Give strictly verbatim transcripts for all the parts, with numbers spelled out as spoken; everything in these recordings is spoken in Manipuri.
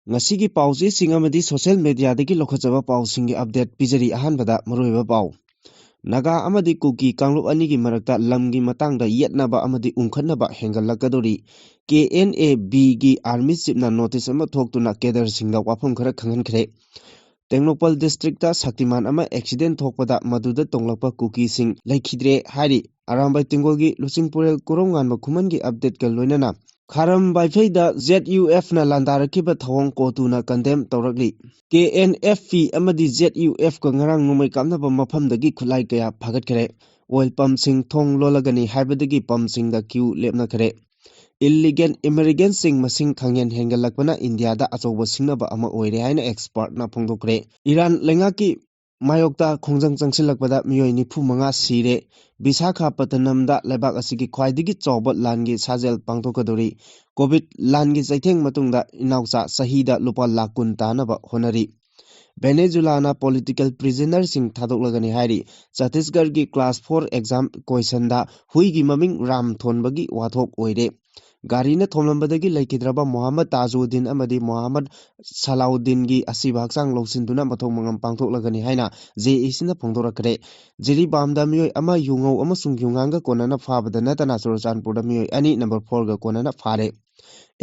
ꯉꯁꯤꯒꯤ ꯄꯥꯎꯆꯦꯁꯤꯡ ꯑꯃꯗꯤ social mediaꯗꯒꯤ ꯂꯧꯈꯠꯆꯕ ꯄꯥꯎꯁꯤꯡꯒꯤ update ꯄꯤꯖꯔꯤ꯫ ꯑꯍꯥꯟꯕꯗ ꯃꯔꯨꯑꯣꯏꯕ ꯄꯥꯎ꯫ ꯅꯥꯒꯥ ꯑꯃꯗꯤ ꯀꯨꯀꯤ ꯀꯥꯡꯂꯨꯞ ꯑꯅꯤꯒꯤ ꯃꯔꯛꯇ ꯂꯝꯒꯤ ꯃꯇꯥꯡꯗ ꯌꯦꯠꯅꯕ ꯑꯃꯗꯤ ꯎꯪꯈꯠꯅꯕ ꯍꯦꯟꯒꯠꯂꯛꯀꯗꯧꯔꯤ꯫ KNA-Bꯒꯤ army chiefꯅ notice ꯑꯃ ꯊꯣꯛꯇꯨꯅ cadreꯁꯤꯡꯗ ꯋꯥꯐꯝ ꯈꯔ ꯈꯪꯍꯟꯈ꯭ꯔꯦ꯫ ꯇꯦꯡꯅꯧꯄꯜ districtꯇ ꯁꯛꯇꯤꯃꯥꯟ ꯑꯃ accident ꯊꯣꯛꯄꯗ ꯃꯗꯨꯗ ꯇꯣꯡꯂꯛꯄ ꯀꯨꯀꯤꯁꯤꯡ ꯂꯩꯈꯤꯗ꯭ꯔꯦ ꯍꯥꯏꯔꯤ꯫ ꯑꯔꯥꯝꯕꯥꯏ ꯇꯦꯡꯒꯣꯜꯒꯤ ꯂꯨꯆꯤꯡꯄꯨꯔꯦꯜ ꯀꯣꯔꯧꯉꯥꯟꯕ ꯈꯨꯃꯟꯒꯤ updateꯀ ꯂꯣꯏꯅꯅ ꯈꯥꯔꯝ ꯕꯥꯏꯐꯩꯗ ZUFꯅ ꯂꯥꯟꯗꯥꯔꯛꯈꯤꯕ ꯊꯧꯑꯣꯡ ꯀꯣꯇꯨꯅ condemn ꯇꯧꯔꯛꯂꯤ꯫ KNFP ꯑꯃꯗꯤ ZUFꯀ ꯉꯔꯥꯡ ꯅꯣꯡꯃꯩ ꯀꯥꯞꯅꯕ ꯃꯐꯝꯗꯒꯤ ꯈꯨꯠꯂꯥꯏ ꯀꯌꯥ ꯐꯥꯒꯠꯈ꯭ꯔꯦ꯫ Oil pumpꯁꯤꯡ ꯊꯣꯡ ꯂꯣꯜꯂꯒꯅꯤ ꯍꯥꯏꯕꯗꯒꯤ pumpꯁꯤꯡꯗ queue ꯂꯦꯞꯅꯈ꯭ꯔꯦ꯫ Illegal immigrantꯁꯤꯡ ꯃꯁꯤꯡ ꯈꯪꯍꯦꯟ ꯍꯦꯟꯒꯠꯂꯛꯄꯅ ꯏꯟꯗꯤꯌꯥꯗ ꯑꯆꯧꯕ ꯁꯤꯡꯅꯕ ꯑꯃ ꯑꯣꯏꯔꯦ ꯍꯥꯏꯅ expertꯅ ꯐꯣꯡꯗꯣꯛꯈ꯭ꯔꯦ꯫ ꯏꯔꯥꯟ ꯂꯩꯉꯥꯛꯀꯤ ꯃꯥꯌꯣꯛꯇ ꯈꯣꯡꯖꯪ ꯆꯪꯁꯤꯜꯂꯛꯄꯗ ꯃꯤꯑꯣꯏ ꯅꯤꯐꯨ ꯃꯉꯥ ꯁꯤꯔꯦ꯫ ꯕꯤꯁꯥꯈꯥꯄꯇꯅꯝꯗ ꯂꯩꯕꯥꯛ ꯑꯁꯤꯒꯤ ꯈ꯭ꯋꯥꯏꯗꯒꯤ ꯆꯥꯎꯕ ꯂꯥꯟꯒꯤ ꯁꯥꯖꯦꯜ ꯄꯥꯡꯊꯣꯛꯀꯗꯧꯔꯤ꯫ Covid ꯂꯥꯟꯒꯤ ꯆꯩꯊꯦꯡ ꯃꯇꯨꯡꯗ ꯏꯅꯥꯎꯆꯥ ꯆꯍꯤꯗ ꯂꯨꯄꯥ ꯂꯥꯈ ꯀꯨꯟ ꯇꯥꯅꯕ ꯍꯣꯠꯅꯔꯤ꯫ ꯚꯦꯅꯦꯖꯨꯂꯥꯅ political prisonerꯁꯤꯡ ꯊꯥꯗꯣꯛꯂꯒꯅꯤ ꯍꯥꯏꯔꯤ꯫ ꯆꯇꯤꯁꯒꯔꯒꯤ class four exam questionꯗ ꯍꯨꯏꯒꯤ ꯃꯃꯤꯡ ꯔꯥꯝ ꯊꯣꯟꯕꯒꯤ ꯋꯥꯊꯣꯛ ꯑꯣꯏꯔꯦ꯫ ꯒꯥꯔꯤꯅ ꯊꯣꯝꯂꯝꯕꯗꯒꯤ ꯂꯩꯈꯤꯗ꯭ꯔꯕ ꯃꯣꯍꯝꯃꯗ ꯇꯥꯖꯨꯗꯤꯟ ꯑꯃꯗꯤ ꯃꯣꯍꯝꯃꯗ ꯁꯂꯥꯎꯗꯤꯟꯒꯤ ꯑꯁꯤꯕ ꯍꯛꯆꯥꯡ ꯂꯧꯁꯤꯟꯗꯨꯅ ꯃꯊꯧ ꯃꯉꯝ ꯄꯥꯡꯊꯣꯛꯂꯒꯅꯤ ꯍꯥꯏꯅ JACꯅ ꯐꯣꯡꯗꯣꯔꯛꯈ꯭ꯔꯦ꯫ ꯖꯤꯔꯤꯕꯥꯝꯗ ꯃꯤꯑꯣꯏ ꯑꯃ ꯌꯨꯉꯧ ꯑꯃꯁꯨꯡ ꯌꯨꯉꯥꯡꯒ ꯀꯣꯟꯅꯅ ꯐꯥꯕꯗ ꯅꯠꯇꯅ ꯆꯨꯔꯆꯥꯟꯄꯨꯔꯗ ꯃꯤꯑꯣꯏ ꯑꯅꯤ number fourꯒ ꯀꯣꯟꯅꯅ ꯐꯥꯔꯦ꯫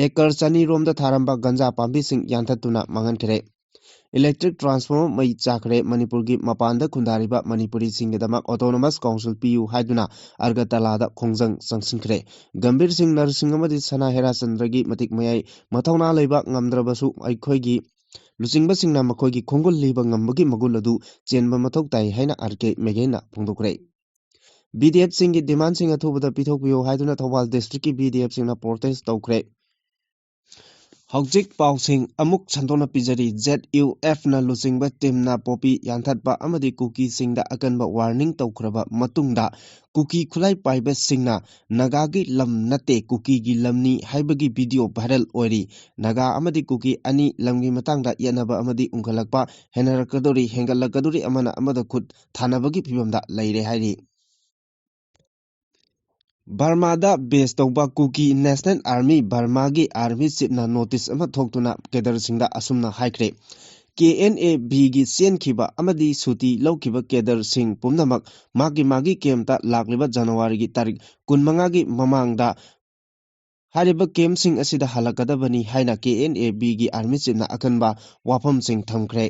Acre ꯆꯅꯤ ꯔꯣꯝꯗ ꯊꯥꯔꯝꯕ ꯒꯟꯖꯥ ꯄꯥꯝꯕꯤꯁꯤꯡ ꯌꯥꯟꯊꯠꯇꯨꯅ ꯃꯥꯡꯍꯟꯈ꯭ꯔꯦ꯫ Electric transformer ꯃꯩ ꯆꯥꯛꯈ꯭ꯔꯦ꯫ ꯃꯅꯤꯄꯨꯔꯒꯤ ꯃꯄꯥꯟꯗ ꯈꯨꯟꯗꯥꯔꯤꯕ ꯃꯅꯤꯄꯨꯔꯤꯁꯤꯡꯒꯤꯗꯃꯛ autonomous council ꯄꯤꯌꯨ ꯍꯥꯏꯗꯨꯅ ꯑꯒꯔꯇꯂꯥꯗ ꯈꯣꯡꯖꯪ ꯆꯪꯁꯤꯟꯈ꯭ꯔꯦ꯫ ꯒꯝꯚꯤꯔ ꯁꯤꯡ, ꯅꯔꯁꯤꯡ ꯑꯃꯗꯤ ꯁꯅꯥ ꯍꯦꯔꯥꯆꯟꯗ꯭ꯔꯒꯤ ꯃꯇꯤꯛ ꯃꯌꯥꯏ ꯃꯊꯧꯅꯥ ꯂꯩꯕ ꯉꯝꯗ꯭ꯔꯕꯁꯨ ꯑꯩꯈꯣꯏꯒꯤ ꯂꯨꯆꯤꯡꯕꯁꯤꯡꯅ ꯃꯈꯣꯏꯒꯤ ꯈꯣꯡꯒꯨꯜ ꯂꯤꯕ ꯉꯝꯕꯒꯤ ꯃꯒꯨꯟ ꯑꯗꯨ ꯆꯦꯟꯕ ꯃꯊꯧ ꯇꯥꯏ ꯍꯥꯏꯅ RK ꯃꯦꯒꯦꯟꯅ ꯐꯣꯡꯗꯣꯛꯈ꯭ꯔꯦ꯫ BDFꯁꯤꯡꯒꯤ demandꯁꯤꯡ ꯑꯊꯨꯕꯗ ꯄꯤꯊꯣꯛꯄꯤꯌꯨ ꯍꯥꯏꯗꯨꯅ ꯊꯧꯕꯥꯜ districtꯀꯤ BDFꯁꯤꯡꯅ protest ꯇꯧꯈ꯭ꯔꯦ꯫ ꯍꯧꯖꯤꯛ ꯄꯥꯎꯁꯤꯡ ꯑꯃꯨꯛ ꯁꯟꯗꯣꯛꯅ ꯄꯤꯖꯔꯤ꯫ ZUFꯅ ꯂꯨꯆꯤꯡꯕ teamꯅ ꯄꯣꯄꯤ ꯌꯥꯟꯊꯠꯄ ꯑꯃꯗꯤ ꯀꯨꯀꯤꯁꯤꯡꯗ ꯑꯀꯟꯕ warning ꯇꯧꯈ꯭ꯔꯕ ꯃꯇꯨꯡꯗ, ꯀꯨꯀꯤ ꯈꯨꯠꯂꯥꯏ ꯄꯥꯏꯕꯁꯤꯡꯅ "ꯅꯥꯒꯥꯒꯤ ꯂꯝ ꯅꯠꯇꯦ, ꯀꯨꯀꯤꯒꯤ ꯂꯝꯅꯤ" ꯍꯥꯏꯕꯒꯤ video viral ꯑꯣꯏꯔꯤ꯫ ꯅꯥꯒꯥ ꯑꯃꯗꯤ ꯀꯨꯀꯤ ꯑꯅꯤ ꯂꯝꯒꯤ ꯃꯇꯥꯡꯗ ꯌꯦꯠꯅꯕ ꯑꯃꯗꯤ ꯎꯪꯈꯠꯂꯛꯄ ꯍꯦꯟꯅꯔꯛꯀꯗꯧꯔꯤ, ꯍꯦꯟꯒꯠꯂꯛꯀꯗꯧꯔꯤ, ꯑꯃꯅ ꯑꯃꯗ ꯈꯨꯠ ꯊꯥꯅꯕꯒꯤ ꯐꯤꯕꯝꯗ ꯂꯩꯔꯦ ꯍꯥꯏꯔꯤ꯫ ꯕꯔꯃꯥꯗ ꯕꯦꯁ ꯇꯧꯕ ꯀꯨꯀꯤ ꯅꯦꯁꯅꯦꯜ ꯑꯥꯔꯃꯤ ꯕꯔꯃꯥꯒꯤ ꯑꯥꯔꯃꯤ ꯆꯤꯞꯅ ꯅꯣꯇꯤꯁ ꯑꯃ ꯊꯣꯛꯇꯨꯅ ꯀꯦꯗꯔꯁꯤꯡꯗ ꯑꯁꯨꯝꯅ ꯍꯥꯏꯈ꯭ꯔꯦ, ꯀꯦ ꯑꯦꯟ ꯑꯦ ꯕꯤꯒꯤ ꯆꯦꯟꯈꯤꯕ ꯑꯃꯗꯤ ꯁꯨꯇꯤ ꯂꯧꯈꯤꯕ ꯀꯦꯗꯔꯁꯤꯡ ꯄꯨꯝꯅꯃꯛ ꯃꯥꯒꯤ ꯃꯥꯒꯤ ꯀꯦꯝꯞꯇ ꯂꯥꯛꯂꯤꯕ ꯖꯅꯋꯥꯔꯤꯒꯤ ꯇꯥꯔꯤꯛ ꯀꯨꯟꯃꯉꯥꯒꯤ ꯃꯃꯥꯡꯗ ꯍꯥꯏꯔꯤꯕ ꯀꯦꯝꯞꯁꯤꯡ ꯑꯁꯤꯗ ꯍꯜꯂꯛꯀꯗꯕꯅꯤ ꯍꯥꯏꯅ ꯀꯦ ꯑꯦꯟ ꯑꯦ ꯕꯤꯒꯤ ꯑꯥꯔꯃꯤ ꯆꯤꯞꯅ ꯑꯀꯟꯕ ꯋꯥꯐꯝꯁꯤꯡ ꯊꯝꯈ꯭ꯔꯦ꯫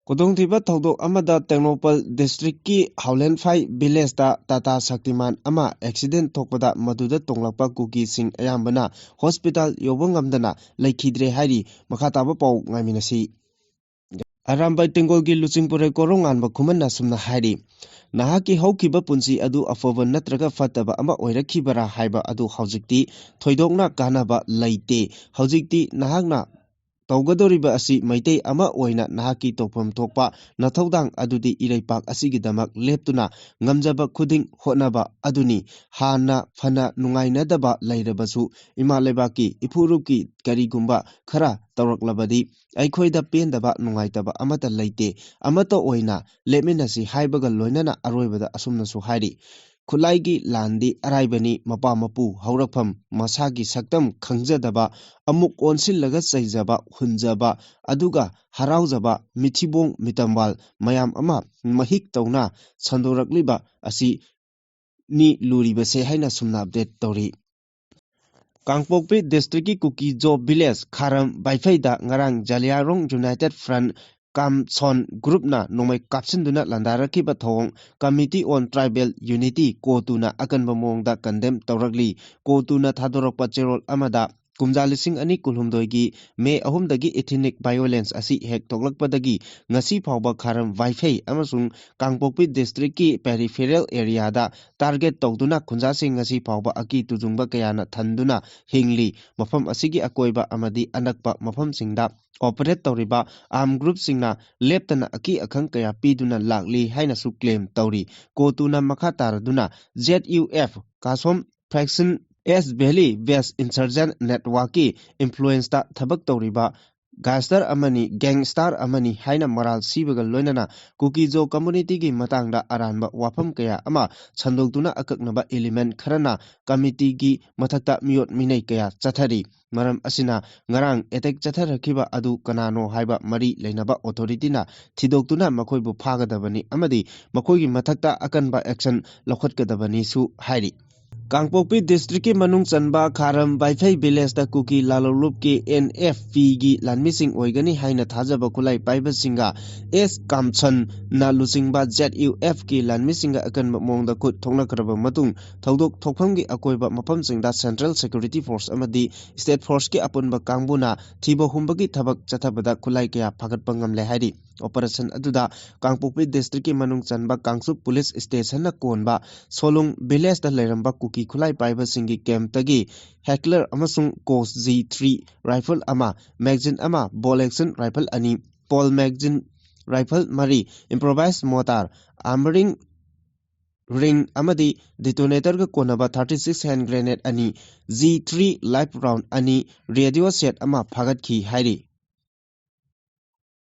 ꯈꯨꯗꯣꯡꯊꯤꯕ ꯊꯧꯗꯣꯛ ꯑꯃꯗ ꯇꯦꯡꯅꯧꯄꯜ ꯗꯤꯁꯇ꯭ꯔꯤꯛꯀꯤ ꯍꯥꯎꯂꯦꯟꯐꯥꯏ ꯚꯤꯂꯦꯖꯇ ꯇꯥꯇꯥ ꯁꯛꯇꯤꯃꯥꯟ ꯑꯃ ꯑꯦꯛꯁꯤꯗꯦꯟ ꯊꯣꯛꯄꯗ ꯃꯗꯨꯗ ꯇꯣꯡꯂꯛꯄ ꯀꯨꯀꯤꯁꯤꯡ ꯑꯌꯥꯝꯕꯅ ꯍꯣꯁꯄꯤꯇꯥꯜ ꯌꯧꯕ ꯉꯝꯗꯅ ꯂꯩꯈꯤꯗ꯭ꯔꯦ ꯍꯥꯏꯔꯤ꯫ ꯃꯈꯥ ꯇꯥꯕ ꯄꯥꯎ ꯉꯥꯏꯃꯤꯟꯅꯁꯤ꯫ ꯑꯔꯥꯝꯕꯥꯏ ꯇꯦꯡꯒꯣꯜꯒꯤ ꯂꯨꯆꯤꯡꯄꯨꯔꯦꯜ ꯀꯣꯔꯧꯉꯥꯟꯕ ꯈꯨꯃꯟꯅ ꯑꯁꯨꯝꯅ ꯍꯥꯏꯔꯤ, ꯅꯍꯥꯛꯀꯤ ꯍꯧꯈꯤꯕ ꯄꯨꯟꯁꯤ ꯑꯗꯨ ꯑꯐꯕ ꯅꯠꯇ꯭ꯔꯒ ꯐꯠꯇꯕ ꯑꯃ ꯑꯣꯏꯔꯛꯈꯤꯕꯔꯥ ꯍꯥꯏꯕ ꯑꯗꯨ ꯍꯧꯖꯤꯛꯇꯤ ꯊꯣꯏꯗꯣꯛꯅ ꯀꯥꯟꯅꯕ ꯂꯩꯇꯦ꯫ ꯍꯧꯖꯤꯛꯇꯤ ꯅꯍꯥꯛꯅ ꯇꯧꯒꯗꯧꯔꯤꯕ ꯑꯁꯤ ꯃꯩꯇꯩ ꯑꯃ ꯑꯣꯏꯅ ꯅꯍꯥꯛꯀꯤ ꯇꯧꯐꯝ ꯊꯣꯛꯄ ꯅꯊꯧꯗꯥꯡ ꯑꯗꯨꯗꯤ ꯏꯔꯩꯄꯥꯛ ꯑꯁꯤꯒꯤꯗꯃꯛ ꯂꯦꯞꯇꯨꯅ ꯉꯝꯖꯕ ꯈꯨꯗꯤꯡ ꯍꯣꯠꯅꯕ ꯑꯗꯨꯅꯤ꯫ ꯍꯥꯟꯅ ꯐꯅ ꯅꯨꯡꯉꯥꯏꯅꯗꯕ ꯂꯩꯔꯕꯁꯨ ꯏꯃꯥ ꯂꯩꯕꯥꯛꯀꯤ ꯏꯐꯨꯔꯨꯞꯀꯤ ꯀꯔꯤꯒꯨꯝꯕ ꯈꯔ ꯇꯧꯔꯛꯂꯕꯗꯤ ꯑꯩꯈꯣꯏꯗ ꯄꯦꯟꯗꯕ ꯅꯨꯡꯉꯥꯏꯇꯕ ꯑꯃꯠꯇ ꯂꯩꯇꯦ꯫ ꯑꯃꯠꯇ ꯑꯣꯏꯅ ꯂꯦꯞꯃꯤꯟꯅꯁꯤ ꯍꯥꯏꯕꯒ ꯂꯣꯏꯅꯅ ꯑꯔꯣꯏꯕꯗ ꯑꯁꯨꯝꯅꯁꯨ ꯍꯥꯏꯔꯤ, ꯈꯨꯠꯂꯥꯏꯒꯤ ꯂꯥꯟꯗꯤ ꯑꯔꯥꯏꯕꯅꯤ, ꯃꯄꯥ ꯃꯄꯨ ꯍꯧꯔꯛꯐꯝ ꯃꯁꯥꯒꯤ ꯁꯛꯇꯝ ꯈꯪꯖꯗꯕ, ꯑꯃꯨꯛ ꯑꯣꯟꯁꯤꯜꯂꯒ ꯆꯩꯖꯕ, ꯍꯨꯟꯖꯕ, ꯑꯗꯨꯒ ꯍꯔꯥꯎꯖꯕ ꯃꯤꯊꯤꯕꯣꯡ ꯃꯤꯇꯝꯕꯥꯜ ꯃꯌꯥꯝ ꯑꯃ ꯃꯍꯤꯛ ꯇꯧꯅ ꯁꯟꯗꯣꯔꯛꯂꯤꯕ ꯑꯁꯤ ꯅꯤ ꯂꯨꯔꯤꯕꯁꯦ ꯍꯥꯏꯅ ꯁꯨꯝꯅ ꯑꯞꯗꯦꯠ ꯇꯧꯔꯤ꯫ ꯀꯥꯡꯄꯣꯛꯄꯤ ꯗꯤꯁꯇ꯭ꯔꯤꯛꯀꯤ ꯀꯨꯀꯤꯖꯣ ꯚꯤꯂꯦꯖ ꯈꯥꯔꯝ ꯕꯥꯏꯐꯩꯗ ꯉꯔꯥꯡ ꯖꯥꯂꯤꯌꯥꯔꯣꯡ ꯌꯨꯅꯥꯏꯇꯦꯠ ꯐ꯭ꯔꯟꯠ ꯀꯥꯝꯁꯣꯟ ꯒ꯭ꯔꯨꯞꯅ ꯅꯣꯡꯃꯩ ꯀꯥꯞꯁꯤꯟꯗꯨꯅ ꯂꯥꯟꯗꯥꯔꯛꯈꯤꯕ ꯊꯧꯑꯣꯡ Committee on Tribal Unity, ꯀꯣꯇꯨꯅ ꯑꯀꯟꯕ ꯃꯑꯣꯡꯗ ꯀꯟꯗꯦꯝ ꯇꯧꯔꯛꯂꯤ꯫ ꯀꯣꯇꯨꯅ ꯊꯥꯗꯣꯔꯛꯄ ꯆꯦꯔꯣꯜ ꯑꯃꯗ ꯀꯨꯝꯖꯥ ꯂꯤꯁꯤꯡ ꯑꯅꯤ ꯀꯨꯟꯍꯨꯝꯗꯣꯏꯒꯤ ꯃꯦ ꯑꯍꯨꯝꯗꯒꯤ ethnic violence ꯑꯁꯤ ꯍꯦꯛ ꯊꯣꯛꯂꯛꯄꯗꯒꯤ ꯉꯁꯤ ꯐꯥꯎꯕ ꯈꯥꯔꯝ ꯋꯥꯏꯐꯩ ꯑꯃꯁꯨꯡ ꯀꯥꯡꯄꯣꯛꯄꯤ ꯗꯤꯁꯇ꯭ꯔꯤꯛꯀꯤ peripheral areaꯗ target ꯇꯧꯗꯨꯅ ꯈꯨꯟꯖꯥꯁꯤꯡ ꯉꯁꯤ ꯐꯥꯎꯕ ꯑꯀꯤ ꯇꯨꯖꯨꯡꯕ ꯀꯌꯥꯅ ꯊꯟꯗꯨꯅ ꯍꯤꯡꯂꯤ꯫ ꯃꯐꯝ ꯑꯁꯤꯒꯤ ꯑꯀꯣꯏꯕ ꯑꯃꯗꯤ ꯑꯅꯛꯄ ꯃꯐꯝꯁꯤꯡꯗ operate ꯇꯧꯔꯤꯕ armed groupꯁꯤꯡꯅ ꯂꯦꯞꯇꯅ ꯑꯀꯤ ꯑꯈꯪ ꯀꯌꯥ ꯄꯤꯗꯨꯅ ꯂꯥꯛꯂꯤ ꯍꯥꯏꯅꯁꯨ claim ꯇꯧꯔꯤ꯫ ꯀꯣꯇꯨꯅ ꯃꯈꯥ ꯇꯥꯔꯗꯨꯅ Z U F ꯀꯥꯁꯣꯝ faction East Valley Based Insurgent Networkꯀꯤ influenceꯇ ꯊꯕꯛ ꯇꯧꯔꯤꯕ gangster ꯑꯃꯅꯤ, gangster ꯑꯃꯅꯤ ꯍꯥꯏꯅ ꯃꯔꯥꯜ ꯁꯤꯕꯒ ꯂꯣꯏꯅꯅ ꯀꯨꯀꯤꯖꯣ communityꯒꯤ ꯃꯇꯥꯡꯗ ꯑꯔꯥꯟꯕ ꯋꯥꯐꯝ ꯀꯌꯥ ꯑꯃ ꯁꯟꯗꯣꯛꯇꯨꯅ ꯑꯀꯛꯅꯕ element ꯈꯔꯅ committeeꯒꯤ ꯃꯊꯛꯇ ꯃꯤꯑꯣꯠ ꯃꯤꯅꯩ ꯀꯌꯥ ꯆꯠꯊꯔꯤ꯫ ꯃꯔꯝ ꯑꯁꯤꯅ ꯉꯔꯥꯡ attack ꯆꯠꯊꯔꯛꯈꯤꯕ ꯑꯗꯨ ꯀꯅꯥꯅꯣ ꯍꯥꯏꯕ ꯃꯔꯤ ꯂꯩꯅꯕ authorityꯅ ꯊꯤꯗꯣꯛꯇꯨꯅ ꯃꯈꯣꯏꯕꯨ ꯐꯥꯒꯗꯕꯅꯤ ꯑꯃꯗꯤ ꯃꯈꯣꯏꯒꯤ ꯃꯊꯛꯇ ꯑꯀꯟꯕ action ꯂꯧꯈꯠꯀꯗꯕꯅꯤꯁꯨ ꯍꯥꯏꯔꯤ꯫ ꯀꯥꯡꯄꯣꯛꯄꯤ districtꯀꯤ ꯃꯅꯨꯡ ꯆꯟꯕ ꯈꯥꯔꯝ ꯕꯥꯏꯐꯩ villageꯇ ꯀꯨꯀꯤ ꯂꯥꯂꯣꯡꯂꯨꯞꯀꯤ NFPꯒꯤ ꯂꯥꯟꯃꯤꯁꯤꯡ ꯑꯣꯏꯒꯅꯤ ꯍꯥꯏꯅ ꯊꯥꯖꯕ ꯈꯨꯠꯂꯥꯏ ꯄꯥꯏꯕꯁꯤꯡꯒ ꯑꯦꯁ ꯀꯥꯝꯁꯟꯅ ꯂꯨꯆꯤꯡꯕ ZUFꯀꯤ ꯂꯥꯟꯃꯤꯁꯤꯡꯒ ꯑꯀꯟꯕ ꯃꯑꯣꯡꯗ ꯈꯨꯠ ꯊꯣꯛꯅꯈ꯭ꯔꯕ ꯃꯇꯨꯡ ꯊꯧꯗꯣꯛ ꯊꯣꯛꯐꯝꯒꯤ ꯑꯀꯣꯏꯕ ꯃꯐꯝꯁꯤꯡꯗ central security force ꯑꯃꯗꯤ state forceꯀꯤ ꯑꯄꯨꯟꯕ ꯀꯥꯡꯕꯨꯅ ꯊꯤꯕ ꯍꯨꯝꯕꯒꯤ ꯊꯕꯛ ꯆꯠꯊꯕꯗ ꯈꯨꯠꯂꯥꯏ ꯀꯌꯥ ꯐꯥꯒꯠꯄ ꯉꯝꯂꯦ ꯍꯥꯏꯔꯤ꯫ Operation ꯑꯗꯨꯗ ꯀꯥꯡꯄꯣꯛꯄꯤ districtꯀꯤ ꯃꯅꯨꯡ ꯆꯟꯕ ꯀꯥꯡꯆꯨꯞ police stationꯅ ꯀꯣꯟꯕ ꯁꯣꯂꯨꯡ villageꯇ ꯂꯩꯔꯝꯕ ꯀꯨꯀꯤ ꯈꯨꯠꯂꯥꯏ ꯄꯥꯏꯕꯁꯤꯡꯒꯤ campꯇꯒꯤ Heckler ꯑꯃꯁꯨꯡ Koch G three rifle ꯑꯃ, magazine ꯑꯃ, bolt action rifle ꯑꯅꯤ, pole magazine rifle ꯃꯔꯤ, improvised mortar, armouring ring ꯑꯃꯗꯤ detonatorꯒ ꯀꯣꯟꯅꯕ thirty six hand grenade ꯑꯅꯤ, G three live round ꯑꯅꯤ, radio set ꯑꯃ ꯐꯥꯒꯠꯈꯤ ꯍꯥꯏꯔꯤ꯫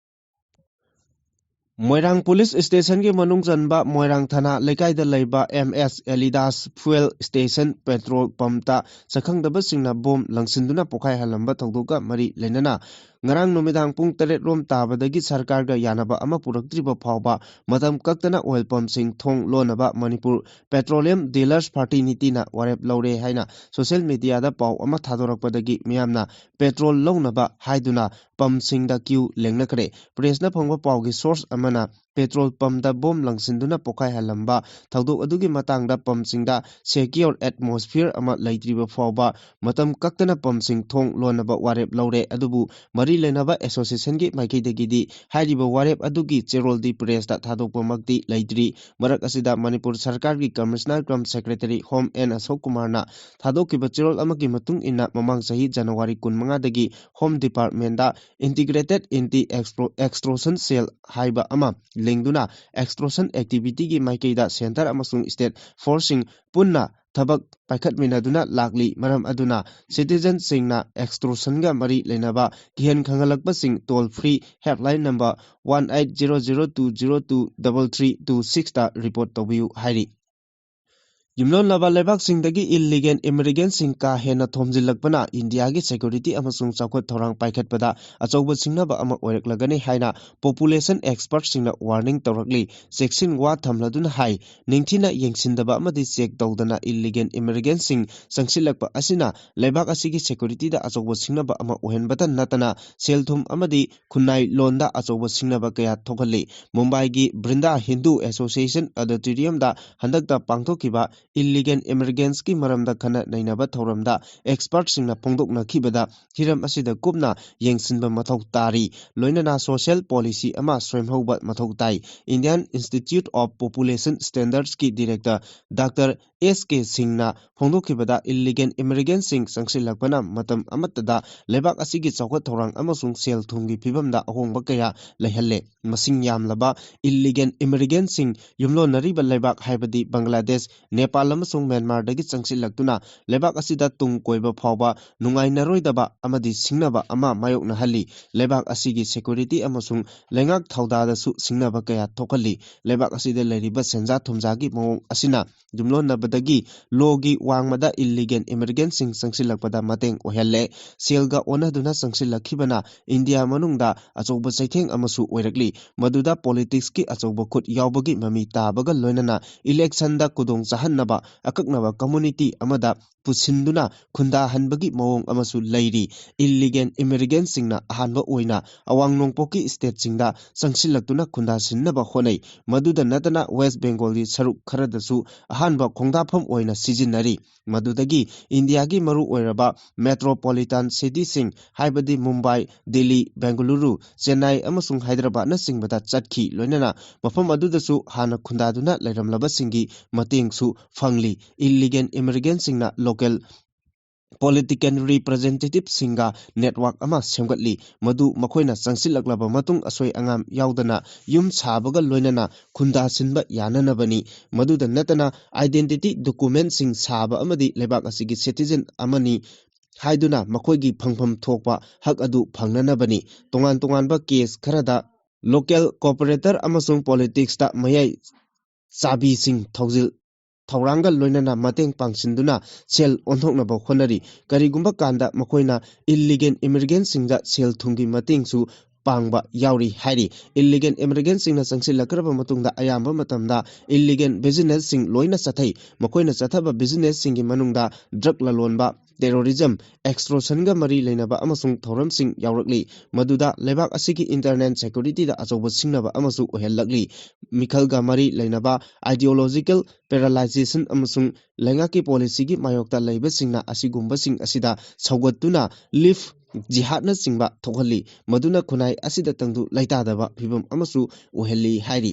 ꯃꯣꯏꯔꯥꯡ police stationꯒꯤ ꯃꯅꯨꯡ ꯆꯟꯕ ꯃꯣꯏꯔꯥꯡ ꯊꯅꯥ ꯂꯩꯀꯥꯏꯗ ꯂꯩꯕ MS Elidas fuel station petrol pumpꯇ ꯁꯛꯈꯪꯗꯕꯁꯤꯡꯅ bomb ꯂꯪꯁꯤꯟꯗꯨꯅ ꯄꯣꯈꯥꯏꯍꯜꯂꯝꯕ ꯊꯧꯗꯣꯛꯀ ꯃꯔꯤ ꯂꯩꯅꯅ ꯉꯔꯥꯡ ꯅꯨꯃꯤꯗꯥꯡ ꯄꯨꯡ ꯇꯔꯦꯠ ꯔꯣꯝ ꯇꯥꯕꯗꯒꯤ ꯁꯔꯀꯥꯔꯒ ꯌꯥꯅꯕ ꯑꯃ ꯄꯨꯔꯛꯇ꯭ꯔꯤꯕ ꯐꯥꯎꯕ ꯃꯇꯝ ꯀꯛꯇꯅ oil pumpꯁꯤꯡ ꯊꯣꯡ ꯂꯣꯟꯅꯕ ꯃꯅꯤꯄꯨꯔ Petroleum Dealers Fraternity ꯅ ꯋꯥꯔꯦꯞ ꯂꯧꯔꯦ ꯍꯥꯏꯅ social mediaꯗ ꯄꯥꯎ ꯑꯃ ꯊꯥꯗꯣꯔꯛꯄꯗꯒꯤ ꯃꯤꯌꯥꯝꯅ petrol ꯂꯧꯅꯕ ꯍꯥꯏꯗꯨꯅ pumpꯁꯤꯡꯗ queue ꯂꯦꯡꯅꯈ꯭ꯔꯦ꯫ Pressꯅ ꯐꯪꯕ ꯄꯥꯎꯒꯤ source ꯑꯃꯅ petrol pumpꯇ bomb ꯂꯪꯁꯤꯟꯗꯨꯅ ꯄꯣꯈꯥꯏꯍꯜꯂꯝꯕ ꯊꯧꯗꯣꯛ ꯑꯗꯨꯒꯤ ꯃꯇꯥꯡꯗ pumpꯁꯤꯡꯗ secure atmosphere ꯑꯃ ꯂꯩꯇ꯭ꯔꯤꯕ ꯐꯥꯎꯕ ꯃꯇꯝ ꯀꯛꯇꯅ pumpꯁꯤꯡ ꯊꯣꯡ ꯂꯣꯟꯅꯕ ꯋꯥꯔꯦꯞ ꯂꯧꯔꯦ꯫ ꯑꯗꯨꯕꯨ ꯃꯔꯤ ꯂꯩꯅꯕ associationꯒꯤ ꯃꯥꯏꯀꯩꯗꯒꯤꯗꯤ ꯍꯥꯏꯔꯤꯕ ꯋꯥꯔꯦꯞ ꯑꯗꯨꯒꯤ ꯆꯦꯔꯣꯜꯗꯤ pressꯇ ꯊꯥꯗꯣꯛꯄꯃꯛꯇꯤ ꯂꯩꯇ꯭ꯔꯤ꯫ ꯃꯔꯛ ꯑꯁꯤꯗ ꯃꯅꯤꯄꯨꯔ ꯁꯔꯀꯥꯔꯒꯤ Commissioner cum Secretary Home N ꯑꯁꯣꯛ ꯀꯨꯃꯥꯔꯅ ꯊꯥꯗꯣꯛꯈꯤꯕ ꯆꯦꯔꯣꯜ ꯑꯃꯒꯤ ꯃꯇꯨꯡ ꯏꯟꯅ, ꯃꯃꯥꯡ ꯆꯍꯤ January ꯀꯨꯟꯃꯉꯥꯗꯒꯤ Home Departmentꯗ Integrated Anti Extro-, Extortion Cell ꯍꯥꯏꯕ ꯑꯃ ꯂꯤꯡꯗꯨꯅ extortion activityꯒꯤ ꯃꯥꯏꯀꯩꯗ centre ꯑꯃꯁꯨꯡ state forceꯁꯤꯡ ꯄꯨꯟꯅ ꯊꯕꯛ ꯄꯥꯏꯈꯠꯃꯤꯟꯅꯗꯨꯅ ꯂꯥꯛꯂꯤ꯫ ꯃꯔꯝ ꯑꯗꯨꯅ citizenꯁꯤꯡꯅ extortionꯒ ꯃꯔꯤ ꯂꯩꯅꯕ ꯀꯤꯍꯟ ꯈꯪꯍꯜꯂꯛꯄꯁꯤꯡ toll free helpline number one eight zero zero two zero two double three two sixꯇ report ꯇꯧꯕꯤꯌꯨ ꯍꯥꯏꯔꯤ꯫ ꯌꯨꯝꯂꯣꯟꯅꯕ ꯂꯩꯕꯥꯛꯁꯤꯡꯗꯒꯤ illegal immigrantꯁꯤꯡ ꯀꯥ ꯍꯦꯟꯅ ꯊꯣꯝꯖꯤꯜꯂꯛꯄꯅ ꯏꯟꯗꯤꯌꯥꯒꯤ security ꯑꯃꯁꯨꯡ ꯆꯥꯎꯈꯠ ꯊꯧꯔꯥꯡ ꯄꯥꯏꯈꯠꯄꯗ ꯑꯆꯧꯕ ꯁꯤꯡꯅꯕ ꯑꯃ ꯑꯣꯏꯔꯛꯂꯒꯅꯤ ꯍꯥꯏꯅ population expertꯁꯤꯡꯅ warning ꯇꯧꯔꯛꯂꯤ꯫ ꯆꯦꯛꯁꯤꯟ ꯋꯥ ꯊꯝꯂꯗꯨꯅ ꯍꯥꯏ, ꯅꯤꯡꯊꯤꯅ ꯌꯦꯡꯁꯤꯟꯗꯕ ꯑꯃꯗꯤ check ꯇꯧꯗꯅ illegal immigrantꯁꯤꯡ ꯆꯪꯁꯤꯜꯂꯛꯄ ꯑꯁꯤꯅ ꯂꯩꯕꯥꯛ ꯑꯁꯤꯒꯤ securityꯗ ꯑꯆꯧꯕ ꯁꯤꯡꯅꯕ ꯑꯃ ꯑꯣꯏꯍꯟꯕꯇ ꯅꯠꯇꯅ ꯁꯦꯜ ꯊꯨꯝ ꯑꯃꯗꯤ ꯈꯨꯟꯅꯥꯏ ꯂꯣꯟꯗ ꯑꯆꯧꯕ ꯁꯤꯡꯅꯕ ꯀꯌꯥ ꯊꯣꯛꯍꯜꯂꯤ꯫ ꯃꯨꯝꯕꯥꯏꯒꯤ ꯕ꯭ꯔꯤꯟꯗꯥ ꯍꯤꯟꯗꯨ Association Auditoriumꯗ ꯍꯟꯗꯛꯇ ꯄꯥꯡꯊꯣꯛꯈꯤꯕ illegal immigrantꯀꯤ ꯃꯔꯝꯗ ꯈꯟꯅ ꯅꯩꯅꯕ ꯊꯧꯔꯝꯗ expertꯁꯤꯡꯅ ꯐꯣꯡꯗꯣꯛꯅꯈꯤꯕꯗ ꯍꯤꯔꯝ ꯑꯁꯤꯗ ꯀꯨꯞꯅ ꯌꯦꯡꯁꯤꯟꯕ ꯃꯊꯧ ꯇꯥꯔꯤ꯫ ꯂꯣꯏꯅꯅ social policy ꯑꯃ ꯁꯦꯝꯍꯧꯕ ꯃꯊꯧ ꯇꯥꯏ꯫ Indian Institute of Population Standardsꯀꯤ director Doctor S K ꯁꯤꯡꯅ ꯐꯣꯡꯗꯣꯛꯈꯤꯕꯗ illegal immigrantꯁꯤꯡ ꯆꯪꯁꯤꯜꯂꯛꯄꯅ ꯃꯇꯝ ꯑꯃꯠꯇꯗ ꯂꯩꯕꯥꯛ ꯑꯁꯤꯒꯤ ꯆꯥꯎꯈꯠ ꯊꯧꯔꯥꯡ ꯑꯃꯁꯨꯡ ꯁꯦꯜ ꯊꯨꯝꯒꯤ ꯐꯤꯕꯝꯗ ꯑꯍꯣꯡꯕ ꯀꯌꯥ ꯂꯩꯍꯜꯂꯦ꯫ ꯃꯁꯤꯡ ꯌꯥꯝꯂꯕ illegal immigrantꯁꯤꯡ ꯌꯨꯝꯂꯣꯟꯅꯔꯤꯕ ꯂꯩꯕꯥꯛ ꯍꯥꯏꯕꯗꯤ ꯕꯪꯒ꯭ꯂꯥꯗꯦꯁ, ꯅꯦꯄꯥꯜ ꯑꯃꯁꯨꯡ ꯃ꯭ꯌꯥꯟꯃꯥꯔꯗꯒꯤ ꯆꯪꯁꯤꯜꯂꯛꯇꯨꯅ ꯂꯩꯕꯥꯛ ꯑꯁꯤꯗ ꯇꯨꯡ ꯀꯣꯏꯕ ꯐꯥꯎꯕ ꯅꯨꯡꯉꯥꯏꯅꯔꯣꯏꯗꯕ ꯑꯃꯗꯤ ꯁꯤꯡꯅꯕ ꯑꯃ ꯃꯥꯌꯣꯛꯅꯍꯜꯂꯤ꯫ ꯂꯩꯕꯥꯛ ꯑꯁꯤꯒꯤ security ꯑꯃꯁꯨꯡ ꯂꯩꯉꯥꯛ ꯊꯧꯗꯥꯗꯁꯨ ꯁꯤꯡꯅꯕ ꯀꯌꯥ ꯊꯣꯛꯍꯜꯂꯤ꯫ ꯂꯩꯕꯥꯛ ꯑꯁꯤꯗ ꯂꯩꯔꯤꯕ ꯁꯦꯟꯖꯥ ꯊꯨꯝꯖꯥꯒꯤ ꯃꯑꯣꯡ ꯑꯁꯤꯅ ꯌꯨꯝꯂꯣꯟꯅꯕꯗꯒꯤ ꯂꯣꯒꯤ ꯋꯥꯡꯃꯗ illegal immigrantꯁꯤꯡ ꯆꯪꯁꯤꯜꯂꯛꯄꯗ ꯃꯇꯦꯡ ꯑꯣꯏꯍꯜꯂꯦ꯫ ꯁꯦꯜꯒ ꯑꯣꯟꯅꯗꯨꯅ ꯆꯪꯁꯤꯜꯂꯛꯈꯤꯕꯅ ꯏꯟꯗꯤꯌꯥ ꯃꯅꯨꯡꯗ ꯑꯆꯧꯕ ꯆꯩꯊꯦꯡ ꯑꯃꯁꯨ ꯑꯣꯏꯔꯛꯂꯤ꯫ ꯃꯗꯨꯗ politicsꯀꯤ ꯑꯆꯧꯕ ꯈꯨꯠ ꯌꯥꯎꯕꯒꯤ ꯃꯃꯤ ꯇꯥꯕꯒ ꯂꯣꯏꯅꯅ electionꯗ ꯈꯨꯗꯣꯡ ꯆꯥꯍꯟꯅꯕ ꯑꯀꯛꯅꯕ community ꯑꯃꯗ ꯄꯨꯁꯤꯟꯗꯨꯅ ꯈꯨꯟꯗꯥꯍꯟꯕꯒꯤ ꯃꯑꯣꯡ ꯑꯃꯁꯨ ꯂꯩꯔꯤ꯫ Illegal immigrantꯁꯤꯡꯅ ꯑꯍꯥꯟꯕ ꯑꯣꯏꯅ ꯑꯋꯥꯡ ꯅꯣꯡꯄꯣꯛꯀꯤ stateꯁꯤꯡꯗ ꯆꯪꯁꯤꯜꯂꯛꯇꯨꯅ ꯈꯨꯟꯗꯥꯁꯤꯟꯅꯕ ꯍꯣꯠꯅꯩ꯫ ꯃꯗꯨꯗ ꯅꯠꯇꯅ West Bengalꯒꯤ ꯁꯔꯨꯛ ꯈꯔꯗꯁꯨ ꯑꯍꯥꯟꯕ ꯈꯣꯡꯗꯥꯐꯝ ꯑꯣꯏꯅ ꯁꯤꯖꯤꯟꯅꯔꯤ꯫ ꯃꯗꯨꯗꯒꯤ ꯏꯟꯗꯤꯌꯥꯒꯤ ꯃꯔꯨ ꯑꯣꯏꯔꯕ metropolitan cityꯁꯤꯡ ꯍꯥꯏꯕꯗꯤ ꯃꯨꯝꯕꯥꯏ, ꯗꯤꯜꯂꯤ, ꯕꯦꯡꯒꯂꯨꯔꯨ, ꯆꯦꯟꯅꯥꯏ ꯑꯃꯁꯨꯡ ꯍꯥꯏꯗ꯭ꯔꯕꯥꯗꯅꯆꯤꯡꯕꯗ ꯆꯠꯈꯤ꯫ ꯂꯣꯏꯅꯅ ꯃꯐꯝ ꯑꯗꯨꯗꯁꯨ ꯍꯥꯟꯅ ꯈꯨꯟꯗꯥꯗꯨꯅ ꯂꯩꯔꯝꯂꯕꯁꯤꯡꯒꯤ ꯃꯇꯦꯡꯁꯨ ꯐꯪꯂꯤ꯫ Illegal immigrantꯁꯤꯡꯅ local ꯄꯣꯂꯤꯇꯤꯀꯦꯜ ꯔꯤꯄ꯭ꯔꯖꯦꯟꯇꯦꯇꯤꯚꯁꯤꯡꯒ ꯅꯦꯠꯋꯥꯔꯛ ꯑꯃ ꯁꯦꯝꯒꯠꯂꯤ꯫ ꯃꯗꯨ ꯃꯈꯣꯏꯅ ꯆꯪꯁꯤꯜꯂꯛꯂꯕ ꯃꯇꯨꯡ ꯑꯁꯣꯏ ꯑꯉꯥꯝ ꯌꯥꯎꯗꯅ ꯌꯨꯝ ꯁꯥꯕꯒ ꯂꯣꯏꯅꯅ ꯈꯨꯟꯗꯥꯁꯤꯟꯕ ꯌꯥꯅꯅꯕꯅꯤ꯫ ꯃꯗꯨꯗ ꯅꯠꯇꯅ identity documentꯁꯤꯡ ꯁꯥꯕ ꯑꯃꯗꯤ ꯂꯩꯕꯥꯛ ꯑꯁꯤꯒꯤ citizen ꯑꯃꯅꯤ ꯍꯥꯏꯗꯨꯅ ꯃꯈꯣꯏꯒꯤ ꯐꯪꯐꯝ ꯊꯣꯛꯄ ꯍꯛ ꯑꯗꯨ ꯐꯪꯅꯅꯕꯅꯤ꯫ ꯇꯣꯉꯥꯟ ꯇꯣꯉꯥꯟꯕ ꯀꯦꯁ ꯈꯔꯗ local corporator ꯑꯃꯁꯨꯡ politicsꯇ ꯃꯌꯥꯏ ꯆꯥꯕꯤꯁꯤꯡ ꯊꯧꯖꯤꯜ ꯊꯧꯔꯥꯡꯒ ꯂꯣꯏꯅꯅ ꯃꯇꯦꯡ ꯄꯥꯡꯁꯤꯟꯗꯨꯅ ꯁꯦꯜ ꯑꯣꯟꯊꯣꯛꯅꯕ ꯍꯣꯠꯅꯔꯤ꯫ ꯀꯔꯤꯒꯨꯝꯕ ꯀꯥꯟꯗ ꯃꯈꯣꯏꯅ illegal immigrantꯁꯤꯡꯗ ꯁꯦꯜ ꯊꯨꯝꯒꯤ ꯃꯇꯦꯡꯁꯨ ꯄꯥꯡꯕ ꯌꯥꯎꯔꯤ ꯍꯥꯏꯔꯤ꯫ Illegal immigrantꯁꯤꯡꯅ ꯆꯪꯁꯤꯜꯂꯛꯈ꯭ꯔꯕ ꯃꯇꯨꯡꯗ ꯑꯌꯥꯝꯕ ꯃꯇꯝꯗ illegal businessꯁꯤꯡ ꯂꯣꯏꯅ ꯆꯠꯊꯩ꯫ ꯃꯈꯣꯏꯅ ꯆꯠꯊꯕ businessꯁꯤꯡꯒꯤ ꯃꯅꯨꯡꯗ drug ꯂꯂꯣꯟꯕ, terrorism, extortionꯒ ꯃꯔꯤ ꯂꯩꯅꯕ ꯑꯃꯁꯨꯡ ꯊꯧꯔꯝꯁꯤꯡ ꯌꯥꯎꯔꯛꯂꯤ, ꯃꯗꯨꯗ ꯂꯩꯕꯥꯛ ꯑꯁꯤꯒꯤ internal securityꯗ ꯑꯆꯧꯕ ꯁꯤꯡꯅꯕ ꯑꯃꯁꯨ ꯑꯣꯏꯍꯜꯂꯛꯂꯤ꯫ ꯃꯤꯈꯜꯒ ꯃꯔꯤ ꯂꯩꯅꯕ ideological polarization ꯑꯃꯁꯨꯡ ꯂꯩꯉꯥꯛꯀꯤ policyꯒꯤ ꯃꯥꯌꯣꯛꯇ ꯂꯩꯕꯁꯤꯡꯅ ꯑꯁꯤꯒꯨꯝꯕꯁꯤꯡ ꯑꯁꯤꯗ ꯁꯧꯒꯠꯇꯨꯅ left jihadꯅꯆꯤꯡꯕ ꯊꯣꯛꯍꯜꯂꯤ, ꯃꯗꯨꯅ ꯈꯨꯟꯅꯥꯏ ꯑꯁꯤꯗ ꯇꯪꯗꯨ ꯂꯩꯇꯥꯗꯕ ꯐꯤꯕꯝ ꯑꯃꯁꯨ ꯑꯣꯏꯍꯜꯂꯤ ꯍꯥꯏꯔꯤ꯫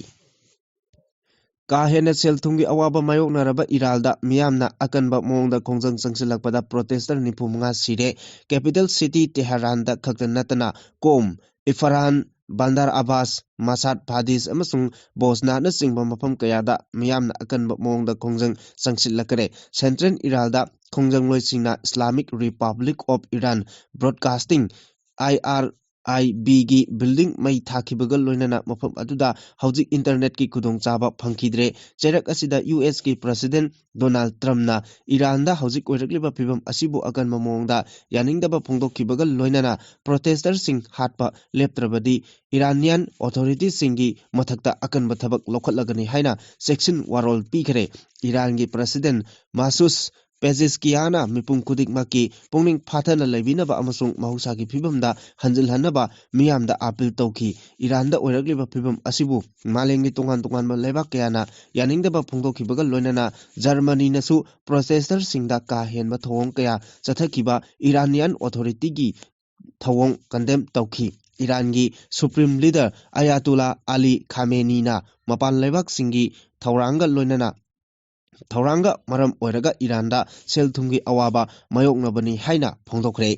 ꯀꯥ ꯍꯦꯟꯅ ꯁꯦꯜ ꯊꯨꯝꯒꯤ ꯑꯋꯥꯕ ꯃꯥꯌꯣꯛꯅꯔꯕ ꯏꯔꯥꯟꯗ ꯃꯤꯌꯥꯝꯅ ꯑꯀꯟꯕ ꯃꯑꯣꯡꯗ ꯈꯣꯡꯖꯪ ꯆꯪꯁꯤꯜꯂꯛꯄꯗ protester ꯅꯤꯐꯨ ꯃꯉꯥ ꯁꯤꯔꯦ꯫ Capital city ꯇꯦꯍꯔꯥꯟꯗ ꯈꯛꯇ ꯅꯠꯇꯅ ꯀꯣꯝ, ꯏꯐꯔꯥꯟ, ꯕꯟꯗꯥꯔ ꯑꯕꯥꯁ, ꯃꯁꯥꯗ ꯐꯥꯗꯤꯁ ꯑꯃꯁꯨꯡ ꯕꯣꯁꯅꯥꯅꯆꯤꯡꯕ ꯃꯐꯝ ꯀꯌꯥꯗ ꯃꯤꯌꯥꯝꯅ ꯑꯀꯟꯕ ꯃꯑꯣꯡꯗ ꯈꯣꯡꯖꯪ ꯆꯪꯁꯤꯜꯂꯛꯈ꯭ꯔꯦ꯫ Central ꯏꯔꯥꯟꯗ ꯈꯣꯡꯖꯪꯂꯣꯏꯁꯤꯡꯅ Islamic Republic of Iran Broadcasting, IRIB ꯒꯤ building ꯃꯩ ꯊꯥꯈꯤꯕꯒ ꯂꯣꯏꯅꯅ ꯃꯐꯝ ꯑꯗꯨꯗ ꯍꯧꯖꯤꯛ internetꯀꯤ ꯈꯨꯗꯣꯡꯆꯥꯕ ꯐꯪꯈꯤꯗ꯭ꯔꯦ꯫ ꯆꯩꯔꯛ ꯑꯁꯤꯗ USꯀꯤ President Donald Trumpꯅ ꯏꯔꯥꯟꯗ ꯍꯧꯖꯤꯛ ꯑꯣꯏꯔꯛꯂꯤꯕ ꯐꯤꯕꯝ ꯑꯁꯤꯕꯨ ꯑꯀꯟꯕ ꯃꯑꯣꯡꯗ ꯌꯥꯅꯤꯡꯗꯕ ꯐꯣꯡꯗꯣꯛꯈꯤꯕꯒ ꯂꯣꯏꯅꯅ protesterꯁꯤꯡ ꯍꯥꯠꯄ ꯂꯦꯞꯇ꯭ꯔꯕꯗꯤ Iranian authorityꯁꯤꯡꯒꯤ ꯃꯊꯛꯇ ꯑꯀꯟꯕ ꯊꯕꯛ ꯂꯧꯈꯠꯂꯒꯅꯤ ꯍꯥꯏꯅ ꯆꯦꯛꯁꯤꯟ ꯋꯥꯔꯣꯜ ꯄꯤꯈ꯭ꯔꯦ꯫ ꯏꯔꯥꯟꯒꯤ President ꯃꯥꯁꯨꯁ ꯄꯦꯖꯦꯁꯀꯤꯌꯥꯅ ꯃꯤꯄꯨꯝ ꯈꯨꯗꯤꯡꯃꯛꯀꯤ ꯄꯨꯛꯅꯤꯡ ꯐꯥꯊꯅ ꯂꯩꯕꯤꯅꯕ ꯑꯃꯁꯨꯡ ꯃꯍꯧꯁꯥꯒꯤ ꯐꯤꯕꯝꯗ ꯍꯟꯖꯤꯜꯍꯟꯅꯕ ꯃꯤꯌꯥꯝꯗ appeal ꯇꯧꯈꯤ꯫ ꯏꯔꯥꯟꯗ ꯑꯣꯏꯔꯛꯂꯤꯕ ꯐꯤꯕꯝ ꯑꯁꯤꯕꯨ ꯃꯥꯂꯦꯝꯒꯤ ꯇꯣꯉꯥꯟ ꯇꯣꯉꯥꯟꯕ ꯂꯩꯕꯥꯛ ꯀꯌꯥꯅ ꯌꯥꯅꯤꯡꯗꯕ ꯐꯣꯡꯗꯣꯛꯈꯤꯕꯒ ꯂꯣꯏꯅꯅ ꯖꯔꯃꯅꯤꯅꯁꯨ protesterꯁꯤꯡꯗ ꯀꯥ ꯍꯦꯟꯕ ꯊꯧꯑꯣꯡ ꯀꯌꯥ ꯆꯠꯊꯈꯤꯕ Iranian authorityꯒꯤ ꯊꯧꯑꯣꯡ condemn ꯇꯧꯈꯤ꯫ ꯏꯔꯥꯟꯒꯤ Supreme Leader Ayatollah Ali Khameneiꯅ ꯃꯄꯥꯟ ꯂꯩꯕꯥꯛꯁꯤꯡꯒꯤ ꯊꯧꯔꯥꯡꯒ ꯂꯣꯏꯅꯅ ꯊꯧꯔꯥꯡꯒ ꯃꯔꯝ ꯑꯣꯏꯔꯒ ꯏꯔꯥꯟꯗ ꯁꯦꯜ ꯊꯨꯝꯒꯤ ꯑꯋꯥꯕ ꯃꯥꯌꯣꯛꯅꯕꯅꯤ ꯍꯥꯏꯅ ꯐꯣꯡꯗꯣꯛꯈ꯭ꯔꯦ꯫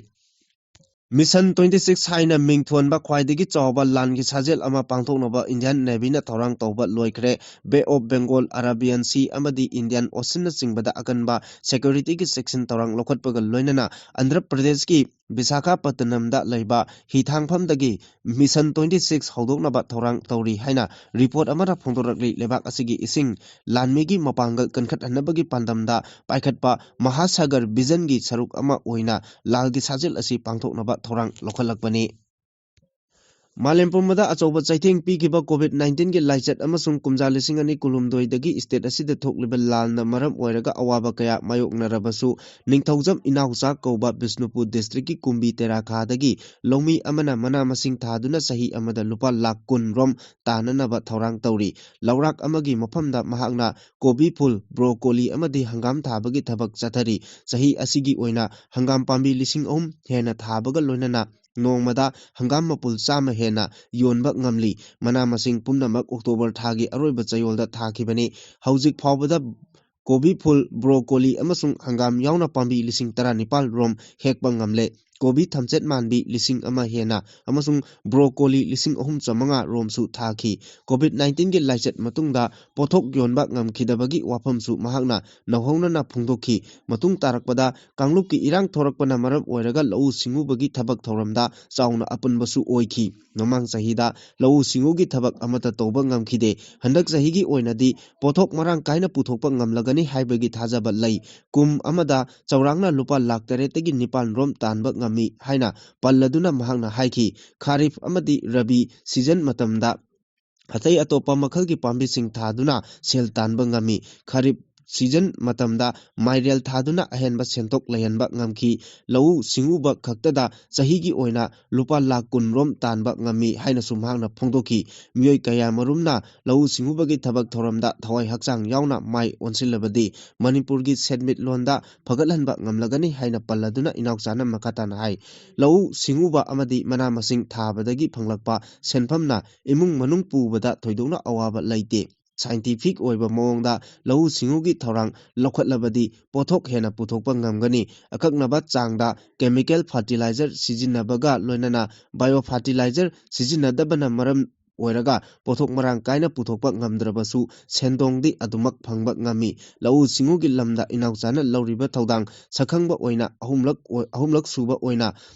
ꯃꯤꯁꯟ ꯇ꯭ꯋꯦꯟꯇꯤ ꯁꯤꯛꯁ ꯍꯥꯏꯅ ꯃꯤꯡ ꯊꯣꯟꯕ ꯈ꯭ꯋꯥꯏꯗꯒꯤ ꯆꯥꯎꯕ ꯂꯥꯟꯒꯤ ꯁꯥꯖꯦꯜ ꯑꯃ ꯄꯥꯡꯊꯣꯛꯅꯕ ꯏꯟꯗꯤꯌꯥꯟ ꯅꯦꯚꯤꯅ ꯊꯧꯔꯥꯡ ꯇꯧꯕ ꯂꯣꯏꯈ꯭ꯔꯦ꯫ ꯕꯦ ꯑꯣꯐ ꯕꯦꯡꯒꯣꯜ, ꯑꯔꯥꯕꯤꯌꯥꯟ ꯁꯤ ꯑꯃꯗꯤ ꯏꯟꯗꯤꯌꯥꯟ ꯑꯣꯁꯤꯟꯅꯆꯤꯡꯕꯗ ꯑꯀꯟꯕ ꯁꯦꯀ꯭ꯌꯨꯔꯤꯇꯤꯒꯤ ꯆꯦꯛꯁꯤꯟ ꯊꯧꯔꯥꯡ ꯂꯧꯈꯠꯄꯒ ꯂꯣꯏꯅꯅ ꯑꯟꯙ꯭ꯔ ꯄ꯭ꯔꯗꯦꯁꯀꯤ ꯕꯤꯁꯥꯈꯥꯄꯠꯇꯅꯝꯗ ꯂꯩꯕ ꯍꯤꯊꯥꯡꯐꯝꯗꯒꯤ ꯃꯤꯁꯟ ꯇ꯭ꯋꯦꯟꯇꯤ ꯁꯤꯛꯁ ꯍꯧꯗꯣꯛꯅꯕ ꯊꯧꯔꯥꯡ ꯇꯧꯔꯤ ꯍꯥꯏꯅ ꯔꯤꯄꯣꯔꯠ ꯑꯃꯅ ꯐꯣꯡꯗꯣꯔꯛꯂꯤ꯫ ꯂꯩꯕꯥꯛ ꯑꯁꯤꯒꯤ ꯏꯁꯤꯡ ꯂꯥꯟꯃꯤꯒꯤ ꯃꯄꯥꯡꯒꯜ ꯀꯟꯈꯠꯍꯟꯅꯕꯒꯤ ꯄꯥꯟꯗꯝꯗ ꯄꯥꯏꯈꯠꯄ ꯃꯍꯥꯁꯥꯒꯔ ꯚꯤꯖꯟꯒꯤ ꯁꯔꯨꯛ ꯑꯃ ꯑꯣꯏꯅ ꯂꯥꯜꯒꯤ ꯁꯥꯖꯦꯜ ꯑꯁꯤ ꯄꯥꯡꯊꯣꯛꯅꯕ ꯊꯧꯔꯥꯡ ꯂꯧꯈꯠꯂꯛꯄꯅꯤ꯫ ꯃꯥꯂꯦꯝ ꯄꯨꯝꯕꯗ ꯑꯆꯧꯕ ꯆꯩꯊꯦꯡ ꯄꯤꯈꯤꯕ ꯀꯣꯚꯤꯗ ꯅꯥꯏꯟꯇꯤꯟꯒꯤ ꯂꯥꯏꯆꯠ ꯑꯃꯁꯨꯡ ꯀꯨꯝꯖꯥ ꯂꯤꯁꯤꯡ ꯑꯅꯤ ꯀꯨꯟꯍꯨꯝꯗꯣꯏꯗꯒꯤ ꯁ꯭ꯇꯦꯠ ꯑꯁꯤꯗ ꯊꯣꯛꯂꯤꯕ ꯂꯥꯟꯅ ꯃꯔꯝ ꯑꯣꯏꯔꯒ ꯑꯋꯥꯕ ꯀꯌꯥ ꯃꯥꯌꯣꯛꯅꯔꯕꯁꯨ, ꯅꯤꯡꯊꯧꯖꯝ ꯏꯅꯥꯎꯆꯥ ꯀꯧꯕ ꯕꯤꯁꯅꯨꯄꯨꯔ ꯗꯤꯁꯇ꯭ꯔꯤꯛꯀꯤ ꯀꯨꯝꯕꯤ ꯇꯦꯔꯥꯈꯥꯗꯒꯤ ꯂꯧꯃꯤ ꯑꯃꯅ ꯃꯅꯥ ꯃꯁꯤꯡ ꯊꯥꯗꯨꯅ ꯆꯍꯤ ꯑꯃꯗ ꯂꯨꯄꯥ ꯂꯥꯈ ꯀꯨꯟ ꯔꯣꯝ ꯇꯥꯟꯅꯅꯕ ꯊꯧꯔꯥꯡ ꯇꯧꯔꯤ꯫ ꯂꯧꯔꯥꯛ ꯑꯃꯒꯤ ꯃꯐꯝꯗ ꯃꯍꯥꯛꯅ ꯀꯣꯕꯤ ꯐꯨꯜ, ꯕ꯭ꯔꯣꯀꯣꯂꯤ ꯑꯃꯗꯤ ꯍꯪꯒꯥꯝ ꯊꯥꯕꯒꯤ ꯊꯕꯛ ꯆꯠꯊꯔꯤ꯫ ꯆꯍꯤ ꯑꯁꯤꯒꯤ ꯑꯣꯏꯅ ꯍꯪꯒꯥꯝ ꯄꯥꯝꯕꯤ ꯂꯤꯁꯤꯡ ꯑꯍꯨꯝ ꯍꯦꯟꯅ ꯊꯥꯕꯒ ꯂꯣꯏꯅꯅ ꯅꯣꯡꯃꯗ ꯍꯪꯒꯥꯝ ꯃꯄꯨꯜ ꯆꯥꯝꯃ ꯍꯦꯟꯅ ꯌꯣꯟꯕ ꯉꯝꯂꯤ꯫ ꯃꯅꯥ ꯃꯁꯤꯡ ꯄꯨꯝꯅꯃꯛ ꯑꯣꯛꯇꯣꯕꯔ ꯊꯥꯒꯤ ꯑꯔꯣꯏꯕ ꯆꯌꯣꯜꯗ ꯊꯥꯈꯤꯕꯅꯤ꯫ ꯍꯧꯖꯤꯛ ꯐꯥꯎꯕꯗ ꯀꯣꯕꯤ ꯐꯨꯜ, ꯕ꯭ꯔꯣꯀꯣꯂꯤ ꯑꯃꯁꯨꯡ ꯍꯪꯒꯥꯝ ꯌꯥꯎꯅ ꯄꯥꯝꯕꯤ ꯂꯤꯁꯤꯡ ꯇꯔꯥꯅꯤꯄꯥꯜ ꯔꯣꯝ ꯍꯦꯛꯄ ꯉꯝꯂꯦ꯫ ꯀꯣꯕꯤ ꯊꯝꯆꯦꯠ ꯃꯥꯟꯕꯤ ꯂꯤꯁꯤꯡ ꯑꯃ ꯍꯦꯟꯅ ꯑꯃꯁꯨꯡ ꯕ꯭ꯔꯣꯀꯣꯂꯤ ꯂꯤꯁꯤꯡ ꯑꯍꯨꯝ ꯆꯥꯃꯉꯥ ꯔꯣꯝꯁꯨ ꯊꯥꯈꯤ꯫ ꯀꯣꯚꯤꯗ ꯅꯥꯏꯟꯇꯤꯟꯒꯤ ꯂꯥꯏꯆꯠ ꯃꯇꯨꯡꯗ ꯄꯣꯠꯊꯣꯛ ꯌꯣꯟꯕ ꯉꯝꯈꯤꯗꯕꯒꯤ ꯋꯥꯐꯝꯁꯨ ꯃꯍꯥꯛꯅ ꯅꯧꯍꯧꯅꯅ ꯐꯣꯡꯗꯣꯛꯈꯤ꯫ ꯃꯇꯨꯡ ꯇꯥꯔꯛꯄꯗ ꯀꯥꯡꯂꯨꯞꯀꯤ ꯏꯔꯥꯡ ꯊꯣꯔꯛꯄꯅ ꯃꯔꯝ ꯑꯣꯏꯔꯒ ꯂꯧꯎ ꯁꯤꯡꯎꯕꯒꯤ ꯊꯕꯛ ꯊꯧꯔꯝꯗ ꯆꯥꯎꯅ ꯑꯄꯟꯕꯁꯨ ꯑꯣꯏꯈꯤ꯫ ꯃꯃꯥꯡ ꯆꯍꯤꯗ ꯂꯧꯎ ꯁꯤꯡꯎꯒꯤ ꯊꯕꯛ ꯑꯃꯠꯇ ꯇꯧꯕ ꯉꯝꯈꯤꯗꯦ꯫ ꯍꯟꯗꯛ ꯆꯍꯤꯒꯤ ꯑꯣꯏꯅꯗꯤ ꯄꯣꯠꯊꯣꯛ ꯃꯔꯥꯡ ꯀꯥꯏꯅ ꯄꯨꯊꯣꯛꯄ ꯉꯝꯂꯒꯅꯤ ꯍꯥꯏꯕꯒꯤ ꯊꯥꯖꯕ ꯂꯩ꯫ ꯀꯨꯝ ꯑꯃꯗ ꯆꯥꯎꯔꯥꯛꯅ ꯂꯨꯄꯥ ꯂꯥꯈ ꯇꯔꯦꯠꯇꯒꯤ ꯅꯤꯄꯥꯜ ꯔꯣꯝ ꯇꯥꯟꯕ ꯉꯝꯃꯤ ꯍꯥꯏꯅ ꯄꯜꯂꯗꯨꯅ ꯃꯍꯥꯛꯅ ꯍꯥꯏꯈꯤ, ꯈꯥꯔꯤꯐ ꯑꯃꯗꯤ ꯔꯕꯤ ꯁꯤꯖꯟ ꯃꯇꯝꯗ ꯑꯇꯩ ꯑꯇꯣꯞꯄ ꯃꯈꯜꯒꯤ ꯄꯥꯝꯕꯤꯁꯤꯡ ꯊꯥꯗꯨꯅ ꯁꯦꯜ ꯇꯥꯟꯕ ꯉꯝꯃꯤ꯫ ꯈꯥꯔꯤꯐ ꯁꯤꯖꯟ ꯃꯇꯝꯗ ꯃꯥꯏꯔꯦꯜ ꯊꯥꯗꯨꯅ ꯑꯍꯦꯟꯕ ꯁꯦꯟꯊꯣꯛ ꯂꯩꯍꯟꯕ ꯉꯝꯈꯤ꯫ ꯂꯧꯎ ꯁꯤꯡꯎꯕ ꯈꯛꯇꯗ ꯆꯍꯤꯒꯤ ꯑꯣꯏꯅ ꯂꯨꯄꯥ ꯂꯥꯈ ꯀꯨꯟ ꯔꯣꯝ ꯇꯥꯟꯕ ꯉꯝꯃꯤ ꯍꯥꯏꯅꯁꯨ ꯃꯍꯥꯛꯅ ꯐꯣꯡꯗꯣꯛꯈꯤ꯫ ꯃꯤꯑꯣꯏ ꯀꯌꯥꯃꯔꯨꯝꯅ ꯂꯧꯎ ꯁꯤꯡꯎꯕꯒꯤ ꯊꯕꯛ ꯊꯧꯔꯝꯗ ꯊꯋꯥꯏ ꯍꯛꯆꯥꯡ ꯌꯥꯎꯅ ꯃꯥꯏ ꯑꯣꯟꯁꯤꯜꯂꯕꯗꯤ ꯃꯅꯤꯄꯨꯔꯒꯤ ꯁꯦꯟꯃꯤꯠꯂꯣꯟꯗ ꯐꯒꯠꯍꯟꯕ ꯉꯝꯂꯒꯅꯤ ꯍꯥꯏꯅ ꯄꯜꯂꯗꯨꯅ ꯏꯅꯥꯎꯆꯥꯅ ꯃꯈꯥ ꯇꯥꯅ ꯍꯥꯏ, ꯂꯧꯎ ꯁꯤꯡꯎꯕ ꯑꯃꯗꯤ ꯃꯅꯥ ꯃꯁꯤꯡ ꯊꯥꯕꯗꯒꯤ ꯐꯪꯂꯛꯄ ꯁꯦꯟꯐꯝꯅ ꯏꯃꯨꯡ ꯃꯅꯨꯡ ꯄꯨꯕꯗ ꯊꯣꯏꯗꯣꯛꯅ ꯑꯋꯥꯕ ꯂꯩꯇꯦ꯫ scientific ꯑꯣꯏꯕ ꯃꯑꯣꯡꯗ ꯂꯧꯎ ꯁꯤꯡꯎꯒꯤ ꯊꯧꯔꯥꯡ ꯂꯧꯈꯠꯂꯕꯗꯤ ꯄꯣꯠꯊꯣꯛ ꯍꯦꯟꯅ ꯄꯨꯊꯣꯛꯄ ꯉꯝꯒꯅꯤ꯫ ꯑꯀꯛꯅꯕ ꯆꯥꯡꯗ chemical fertilizer ꯁꯤꯖꯤꯟꯅꯕꯒ ꯂꯣꯏꯅꯅ bio fertilizer ꯁꯤꯖꯤꯟꯅꯗꯕꯅ ꯃꯔꯝ ꯑꯣꯏꯔꯒ ꯄꯣꯠꯊꯣꯛ ꯃꯔꯥꯡ ꯀꯥꯏꯅ ꯄꯨꯊꯣꯛꯄ ꯉꯝꯗ꯭ꯔꯕꯁꯨ ꯁꯦꯟꯗꯣꯡꯗꯤ ꯑꯗꯨꯃꯛ ꯐꯪꯕ ꯉꯝꯃꯤ꯫ ꯂꯧꯎ ꯁꯤꯡꯎꯒꯤ ꯂꯝꯗ ꯏꯅꯥꯎꯆꯥꯅ ꯂꯧꯔꯤꯕ ꯊꯧꯗꯥꯡ ꯁꯛꯈꯪꯕ ꯑꯣꯏꯅ ꯑꯍꯨꯝꯂꯛ ꯑꯣꯏ-, ꯑꯍꯨꯝꯂꯛ ꯁꯨꯕ ꯑꯣꯏꯅ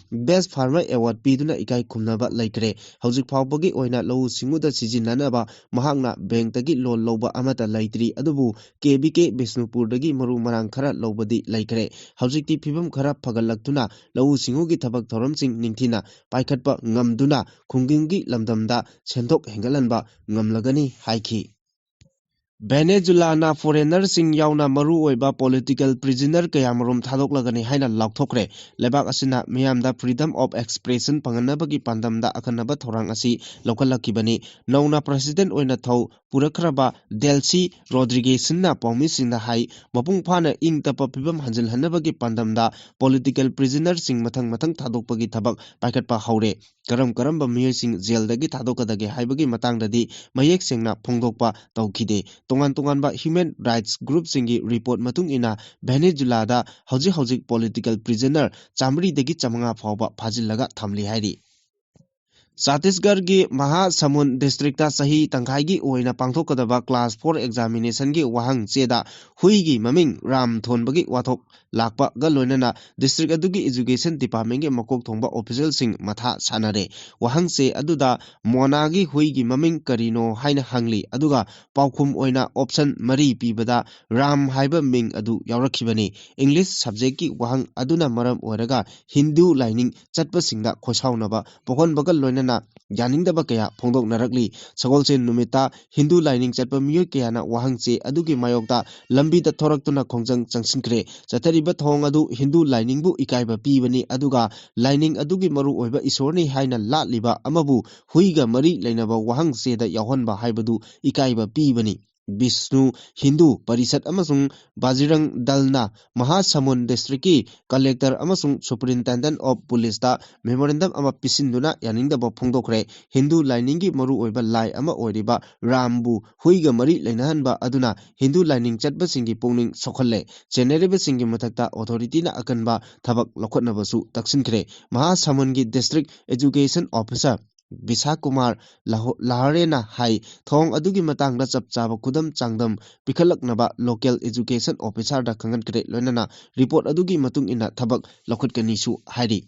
Best Farmer Award ꯄꯤꯗꯨꯅ ꯏꯀꯥꯏ ꯈꯨꯝꯅꯕ ꯂꯩꯈ꯭ꯔꯦ꯫ ꯍꯧꯖꯤꯛ ꯐꯥꯎꯕꯒꯤ ꯑꯣꯏꯅ ꯂꯧꯎ ꯁꯤꯡꯎꯗ ꯁꯤꯖꯤꯟꯅꯅꯕ ꯃꯍꯥꯛꯅ ꯕꯦꯡꯛꯇꯒꯤ ꯂꯣꯟ ꯂꯧꯕ ꯑꯃꯠꯇ ꯂꯩꯇ꯭ꯔꯤ, ꯑꯗꯨꯕꯨ ꯀꯦ ꯕꯤ ꯀꯦ ꯕꯤꯁꯅꯨꯄꯨꯔꯗꯒꯤ ꯃꯔꯨ ꯃꯔꯥꯡ ꯈꯔ ꯂꯧꯕꯗꯤ ꯂꯩꯈ꯭ꯔꯦ꯫ ꯍꯧꯖꯤꯛꯇꯤ ꯐꯤꯕꯝ ꯈꯔ ꯐꯒꯠꯂꯛꯇꯨꯅ ꯂꯧꯎ ꯁꯤꯡꯎꯒꯤ ꯊꯕꯛ ꯊꯧꯔꯝꯁꯤꯡ ꯅꯤꯡꯊꯤꯅ ꯄꯥꯏꯈꯠꯄ ꯉꯝꯗꯨꯅ ꯈꯨꯡꯒꯪꯒꯤ ꯂꯝꯗꯝꯗ ꯁꯦꯟꯊꯣꯛ ꯍꯦꯟꯒꯠꯍꯟꯕ ꯉꯝꯂꯒꯅꯤ ꯍꯥꯏꯈꯤ꯫ ꯚꯦꯅꯦꯖꯨꯂꯥꯅ ꯐꯣꯔꯦꯅꯔꯁꯤꯡ ꯌꯥꯎꯅ ꯃꯔꯨꯑꯣꯏꯕ ꯄꯣꯂꯤꯇꯤꯀꯦꯜ ꯄ꯭ꯔꯤꯖꯅꯔ ꯀꯌꯥꯃꯔꯨꯝ ꯊꯥꯗꯣꯛꯂꯒꯅꯤ ꯍꯥꯏꯅ ꯂꯥꯎꯊꯣꯛꯈ꯭ꯔꯦ꯫ ꯂꯩꯕꯥꯛ ꯑꯁꯤꯅ ꯃꯤꯌꯥꯝꯗ freedom of expression ꯐꯪꯍꯟꯅꯕꯒꯤ ꯄꯥꯟꯗꯝꯗ ꯑꯈꯟꯅꯕ ꯊꯧꯔꯥꯡ ꯑꯁꯤ ꯂꯧꯈꯠꯂꯛꯈꯤꯕꯅꯤ꯫ ꯅꯧꯅ ꯄ꯭ꯔꯁꯤꯗꯦꯟꯠ ꯑꯣꯏꯅ ꯊꯧ ꯄꯨꯔꯛꯈ꯭ꯔꯕ ꯗꯦꯜꯁꯤ ꯔꯣꯗ꯭ꯔꯤꯒꯦꯁꯟꯅ ꯄꯥꯎꯃꯤꯁꯤꯡꯗ ꯍꯥꯏ, ꯃꯄꯨꯡ ꯐꯥꯅ ꯏꯪ ꯇꯞꯄ ꯐꯤꯕꯝ ꯍꯟꯖꯤꯜꯍꯟꯅꯕꯒꯤ ꯄꯥꯟꯗꯝꯗ ꯄꯣꯂꯤꯇꯤꯀꯦꯜ ꯄ꯭ꯔꯤꯖꯅꯔꯁꯤꯡ ꯃꯊꯪ ꯃꯊꯪ ꯊꯥꯗꯣꯛꯄꯒꯤ ꯊꯕꯛ ꯄꯥꯏꯈꯠꯄ ꯍꯧꯔꯦ꯫ ꯀꯔꯝ ꯀꯔꯝꯕ ꯃꯤꯑꯣꯏꯁꯤꯡ ꯖꯦꯜꯗꯒꯤ ꯊꯥꯗꯣꯛꯀꯗꯒꯦ ꯍꯥꯏꯕꯒꯤ ꯃꯇꯥꯡꯗꯗꯤ ꯃꯌꯦꯛ ꯁꯦꯡꯅ ꯐꯣꯡꯗꯣꯛꯄ ꯇꯧꯈꯤꯗꯦ꯫ ꯇꯣꯉꯥꯟ ꯇꯣꯉꯥꯟꯕ human rights groupꯁꯤꯡꯒꯤ report ꯃꯇꯨꯡ ꯏꯟꯅ ꯚꯦꯅꯦꯖꯨꯂꯥꯗ ꯍꯧꯖꯤꯛ ꯍꯧꯖꯤꯛ ꯄꯣꯂꯤꯇꯤꯀꯦꯜ ꯄ꯭ꯔꯤꯖꯅꯔ ꯆꯥꯃꯔꯤꯗꯒꯤ ꯆꯥꯃꯉꯥ ꯐꯥꯎꯕ ꯐꯥꯖꯤꯜꯂꯒ ꯊꯝꯂꯤ ꯍꯥꯏꯔꯤ꯫ ꯆꯇꯤꯁꯒꯔꯒꯤ ꯃꯍꯥꯁꯃꯨꯟ ꯗꯤꯁꯇ꯭ꯔꯤꯛꯇ ꯆꯍꯤ ꯇꯪꯈꯥꯏꯒꯤ ꯑꯣꯏꯅ ꯄꯥꯡꯊꯣꯛꯀꯗꯕ class four examinationꯒꯤ ꯋꯥꯍꯪ ꯆꯦꯗ ꯍꯨꯏꯒꯤ ꯃꯃꯤꯡ ꯔꯥꯝ ꯊꯣꯟꯕꯒꯤ ꯋꯥꯊꯣꯛ ꯂꯥꯛꯄꯒ ꯂꯣꯏꯅꯅ ꯗꯤꯁꯇ꯭ꯔꯤꯛ ꯑꯗꯨꯒꯤ education departmentꯒꯤ ꯃꯀꯣꯛ ꯊꯣꯡꯕ officialꯁꯤꯡ ꯃꯊꯥ ꯁꯥꯟꯅꯔꯦ꯫ ꯋꯥꯍꯪ ꯆꯦ ꯑꯗꯨꯗ ꯃꯣꯅꯥꯒꯤ ꯍꯨꯏꯒꯤ ꯃꯃꯤꯡ ꯀꯔꯤꯅꯣ ꯍꯥꯏꯅ ꯍꯪꯂꯤ, ꯑꯗꯨꯒ ꯄꯥꯎꯈꯨꯝ ꯑꯣꯏꯅ option ꯃꯔꯤ ꯄꯤꯕꯗ ꯔꯥꯝ ꯍꯥꯏꯕ ꯃꯤꯡ ꯑꯗꯨ ꯌꯥꯎꯔꯛꯈꯤꯕꯅꯤ꯫ English subjectꯀꯤ ꯋꯥꯍꯪ ꯑꯗꯨꯅ ꯃꯔꯝ ꯑꯣꯏꯔꯒ ꯍꯤꯟꯗꯨ ꯂꯥꯏꯅꯤꯡ ꯆꯠꯄꯁꯤꯡꯗ ꯈꯣꯏꯁꯥꯎꯅꯕ ꯄꯣꯛꯍꯟꯕꯒ ꯂꯣꯏꯅꯅ ꯌꯥꯅꯤꯡꯗꯕ ꯀꯌꯥ ꯐꯣꯡꯗꯣꯛꯅꯔꯛꯂꯤ꯫ ꯁꯒꯣꯜꯁꯦꯟ ꯅꯨꯃꯤꯠꯇ ꯍꯤꯟꯗꯨ ꯂꯥꯏꯅꯤꯡ ꯆꯠꯄ ꯃꯤꯑꯣꯏ ꯀꯌꯥꯅ ꯋꯥꯍꯪ ꯆꯦ ꯑꯗꯨꯒꯤ ꯃꯥꯌꯣꯛꯇ ꯂꯝꯕꯤꯗ ꯊꯣꯔꯛꯇꯨꯅ ꯈꯣꯡꯖꯪ ꯆꯪꯁꯤꯟꯈ꯭ꯔꯦ꯫ ꯆꯠꯊꯔꯤꯕ ꯊꯧꯑꯣꯡ ꯑꯗꯨ ꯍꯤꯟꯗꯨ ꯂꯥꯏꯅꯤꯡꯕꯨ ꯏꯀꯥꯏꯕ ꯄꯤꯕꯅꯤ, ꯑꯗꯨꯒ ꯂꯥꯏꯅꯤꯡ ꯑꯗꯨꯒꯤ ꯃꯔꯨꯑꯣꯏꯕ ꯏꯁꯣꯔꯅꯤ ꯍꯥꯏꯅ ꯂꯥꯠꯂꯤꯕ ꯑꯃꯕꯨ ꯍꯨꯏꯒ ꯃꯔꯤ ꯂꯩꯅꯕ ꯋꯥꯍꯪ ꯆꯦꯗ ꯌꯥꯎꯍꯟꯕ ꯍꯥꯏꯕꯗꯨ ꯏꯀꯥꯏꯕ ꯄꯤꯕꯅꯤ꯫ ꯕꯤꯁꯅꯨ ꯍꯤꯟꯗꯨ ꯄꯔꯤꯁꯠ ꯑꯃꯁꯨꯡ ꯕꯥꯖꯤꯔꯪ ꯗꯜꯅ ꯃꯍꯥꯁꯃꯨꯟ ꯗꯤꯁꯇ꯭ꯔꯤꯛꯀꯤ ꯀꯂꯦꯛꯇꯔ ꯑꯃꯁꯨꯡ ꯁꯨꯄꯔꯤꯟꯇꯦꯟꯗꯦꯟꯠ ꯑꯣꯐ ꯄꯨꯂꯤꯁꯇ ꯃꯦꯃꯣꯔꯦꯟꯗꯝ ꯑꯃ ꯄꯤꯁꯤꯟꯗꯨꯅ ꯌꯥꯅꯤꯡꯗꯕ ꯐꯣꯡꯗꯣꯛꯈ꯭ꯔꯦ꯫ ꯍꯤꯟꯗꯨ ꯂꯥꯏꯅꯤꯡꯒꯤ ꯃꯔꯨꯑꯣꯏꯕ ꯂꯥꯏ ꯑꯃ ꯑꯣꯏꯔꯤꯕ ꯔꯥꯝꯕꯨ ꯍꯨꯏꯒ ꯃꯔꯤ ꯂꯩꯅꯍꯟꯕ ꯑꯗꯨꯅ ꯍꯤꯟꯗꯨ ꯂꯥꯏꯅꯤꯡ ꯆꯠꯄꯁꯤꯡꯒꯤ ꯄꯨꯛꯅꯤꯡ ꯁꯣꯛꯍꯜꯂꯦ꯫ ꯆꯦꯟꯅꯔꯤꯕꯁꯤꯡꯒꯤ ꯃꯊꯛꯇ ꯑꯣꯊꯣꯔꯤꯇꯤꯅ ꯑꯀꯟꯕ ꯊꯕꯛ ꯂꯧꯈꯠꯅꯕꯁꯨ ꯇꯛꯁꯤꯟꯈ꯭ꯔꯦ꯫ ꯃꯍꯥꯁꯃꯨꯟꯒꯤ district education officer Bisha Kumar ꯂꯍꯣ-, ꯂꯍꯥꯔꯦꯅ ꯍꯥꯏ, ꯊꯧꯑꯣꯡ ꯑꯗꯨꯒꯤ ꯃꯇꯥꯡꯗ ꯆꯞ ꯆꯥꯕ ꯈꯨꯗꯝ ꯆꯥꯡꯗꯝ ꯄꯤꯈꯠꯂꯛꯅꯕ ꯂꯣꯀꯦꯜ ꯑꯦꯖꯨꯀꯦꯁꯟ ꯑꯣꯐꯤꯁꯥꯔꯗ ꯈꯪꯍꯟꯈ꯭ꯔꯦ, ꯂꯣꯏꯅꯅ ꯔꯤꯄꯣꯔꯠ ꯑꯗꯨꯒꯤ ꯃꯇꯨꯡ ꯏꯟꯅ ꯊꯕꯛ ꯂꯧꯈꯠꯀꯅꯤꯁꯨ ꯍꯥꯏꯔꯤ꯫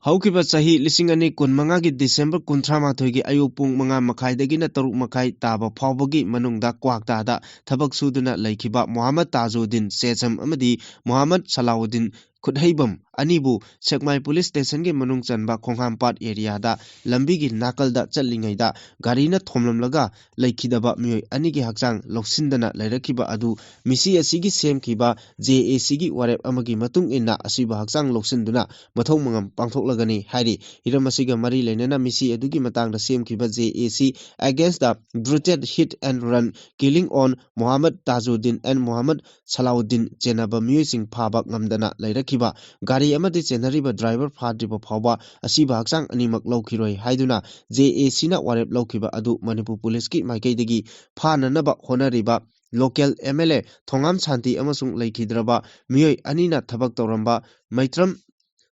ꯍꯧꯈꯤꯕ ꯆꯍꯤ ꯂꯤꯁꯤꯡ ꯑꯅꯤ ꯀꯨꯟꯃꯉꯥꯒꯤ ꯗꯤꯁꯦꯝꯕꯔ ꯀꯨꯟꯊ꯭ꯔꯥ ꯃꯥꯊꯣꯏꯒꯤ ꯑꯌꯨꯛ ꯄꯨꯡ ꯃꯉꯥ ꯃꯈꯥꯏꯗꯒꯤꯅ ꯇꯔꯨꯛ ꯃꯈꯥꯏ ꯇꯥꯕ ꯐꯥꯎꯕꯒꯤ ꯃꯅꯨꯡꯗ ꯀ꯭ꯋꯥꯛꯇꯥꯗ ꯊꯕꯛ ꯁꯨꯗꯨꯅ ꯂꯩꯈꯤꯕ ꯃꯣꯍꯥꯃꯗ ꯇꯥꯖꯨꯗꯤꯟ ꯁꯦꯁꯝ ꯑꯃꯗꯤ ꯃꯣꯍꯥꯃꯗ ꯁꯂꯥꯎꯗꯤꯟ ꯈꯨꯠꯍꯩꯕꯝ ꯑꯅꯤꯕꯨ ꯁꯦꯛꯃꯥꯏ ꯄꯨꯂꯤꯁ ꯁ꯭ꯇꯦꯁꯟꯒꯤ ꯃꯅꯨꯡ ꯆꯟꯕ ꯈꯣꯡꯍꯥꯝꯄꯥꯠ ꯑꯦꯔꯤꯌꯥꯗ ꯂꯝꯕꯤꯒꯤ ꯅꯥꯀꯜꯗ ꯆꯠꯂꯤꯉꯩꯗ ꯒꯥꯔꯤꯅ ꯊꯣꯝꯂꯝꯂꯒ ꯂꯩꯈꯤꯗꯕ ꯃꯤꯑꯣꯏ ꯑꯅꯤꯒꯤ ꯍꯛꯆꯥꯡ ꯂꯧꯁꯤꯟꯗꯅ ꯂꯩꯔꯛꯈꯤꯕ ꯑꯗꯨ ꯃꯤꯁꯤ ꯑꯁꯤꯒꯤ ꯁꯦꯝꯈꯤꯕ ꯖꯦ ꯑꯦ ꯁꯤꯒꯤ ꯋꯥꯔꯦꯞ ꯑꯃꯒꯤ ꯃꯇꯨꯡ ꯏꯟꯅ ꯑꯁꯤꯕ ꯍꯛꯆꯥꯡ ꯂꯧꯁꯤꯟꯗꯨꯅ ꯃꯊꯧ ꯃꯉꯝ ꯄꯥꯡꯊꯣꯛꯂꯒꯅꯤ ꯍꯥꯏꯔꯤ꯫ ꯍꯤꯔꯝ ꯑꯁꯤꯒ ꯃꯔꯤ ꯂꯩꯅꯅ ꯃꯤꯁꯤ ꯑꯗꯨꯒꯤ ꯃꯇꯥꯡꯗ ꯁꯦꯝꯈꯤꯕ J A C Against the Brutal Hit and Run Killing on Mohammad Tajuddin and Mohammad Salahuddin ꯆꯦꯟꯅꯕ ꯃꯤꯑꯣꯏꯁꯤꯡ ꯐꯥꯕ ꯉꯝꯗꯅ ꯂꯩꯔꯛꯈꯤꯕ ꯒꯥꯔꯤ ꯑꯃꯗꯤ ꯆꯦꯟꯅꯔꯤꯕ ꯗ꯭ꯔꯥꯏꯚꯔ ꯐꯥꯗ꯭ꯔꯤꯕ ꯐꯥꯎꯕ ꯑꯁꯤꯕ ꯍꯛꯆꯥꯡ ꯑꯅꯤꯃꯛ ꯂꯧꯈꯤꯔꯣꯏ ꯍꯥꯏꯗꯨꯅ J A C ꯅ ꯋꯥꯔꯦꯞ ꯂꯧꯈꯤꯕ ꯑꯗꯨ ꯃꯅꯤꯄꯨꯔ ꯄꯨꯂꯤꯁꯀꯤ ꯃꯥꯏꯀꯩꯗꯒꯤ ꯐꯥꯅꯅꯕ ꯍꯣꯠꯅꯔꯤꯕ ꯂꯣꯀꯦꯜ M L A ꯊꯣꯉꯥꯝ ꯁꯥꯟꯇꯤ ꯑꯃꯁꯨꯡ ꯂꯩꯈꯤꯗ꯭ꯔꯕ ꯃꯤꯑꯣꯏ ꯑꯅꯤꯅ ꯊꯕꯛ ꯇꯧꯔꯝꯕ ꯃꯩꯇ꯭ꯔꯝ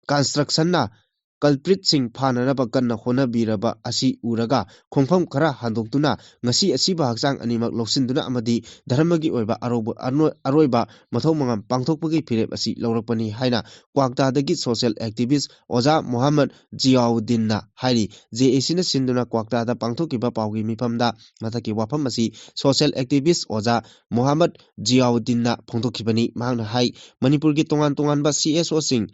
ꯀꯟꯁꯇ꯭ꯔꯛꯁꯟꯅ ꯀꯜꯄ꯭ꯔꯤꯠꯁꯤꯡ ꯐꯥꯅꯅꯕ ꯀꯟꯅ ꯍꯣꯠꯅꯕꯤꯔꯕ ꯑꯁꯤ ꯎꯔꯒ ꯈꯣꯡꯐꯝ ꯈꯔ ꯍꯟꯗꯣꯛꯇꯨꯅ ꯉꯁꯤ ꯑꯁꯤꯕ ꯍꯛꯆꯥꯡ ꯑꯅꯤꯃꯛ ꯂꯧꯁꯤꯟꯗꯨꯅ ꯑꯃꯗꯤ ꯙꯔꯃꯒꯤ ꯑꯣꯏꯕ ꯑꯔꯧꯕ-, ꯑꯅꯣ-, ꯑꯔꯣꯏꯕ ꯃꯊꯧ ꯃꯉꯝ ꯄꯥꯡꯊꯣꯛꯄꯒꯤ ꯐꯤꯔꯦꯞ ꯑꯁꯤ ꯂꯧꯔꯛꯄꯅꯤ ꯍꯥꯏꯅ ꯀ꯭ꯋꯥꯛꯇꯥꯗꯒꯤ social activist ꯑꯣꯖꯥ ꯃꯣꯍꯥꯃꯗ ꯖꯤꯌꯥꯎꯗꯤꯟꯅ ꯍꯥꯏꯔꯤ꯫ J A C ꯅ ꯁꯤꯟꯗꯨꯅ ꯀ꯭ꯋꯥꯛꯇꯥꯗ ꯄꯥꯡꯊꯣꯛꯈꯤꯕ ꯄꯥꯎꯒꯤ ꯃꯤꯐꯝꯗ ꯃꯊꯛꯀꯤ ꯋꯥꯐꯝ ꯑꯁꯤ social activist ꯑꯣꯖꯥ ꯃꯣꯍꯥꯃꯗ ꯖꯤꯌꯥꯎꯗꯤꯟꯅ ꯐꯣꯡꯗꯣꯛꯈꯤꯕꯅꯤ꯫ ꯃꯍꯥꯛꯅ ꯍꯥꯏ, ꯃꯅꯤꯄꯨꯔꯒꯤ ꯇꯣꯉꯥꯟ ꯇꯣꯉꯥꯟꯕ C S O ꯁꯤꯡ,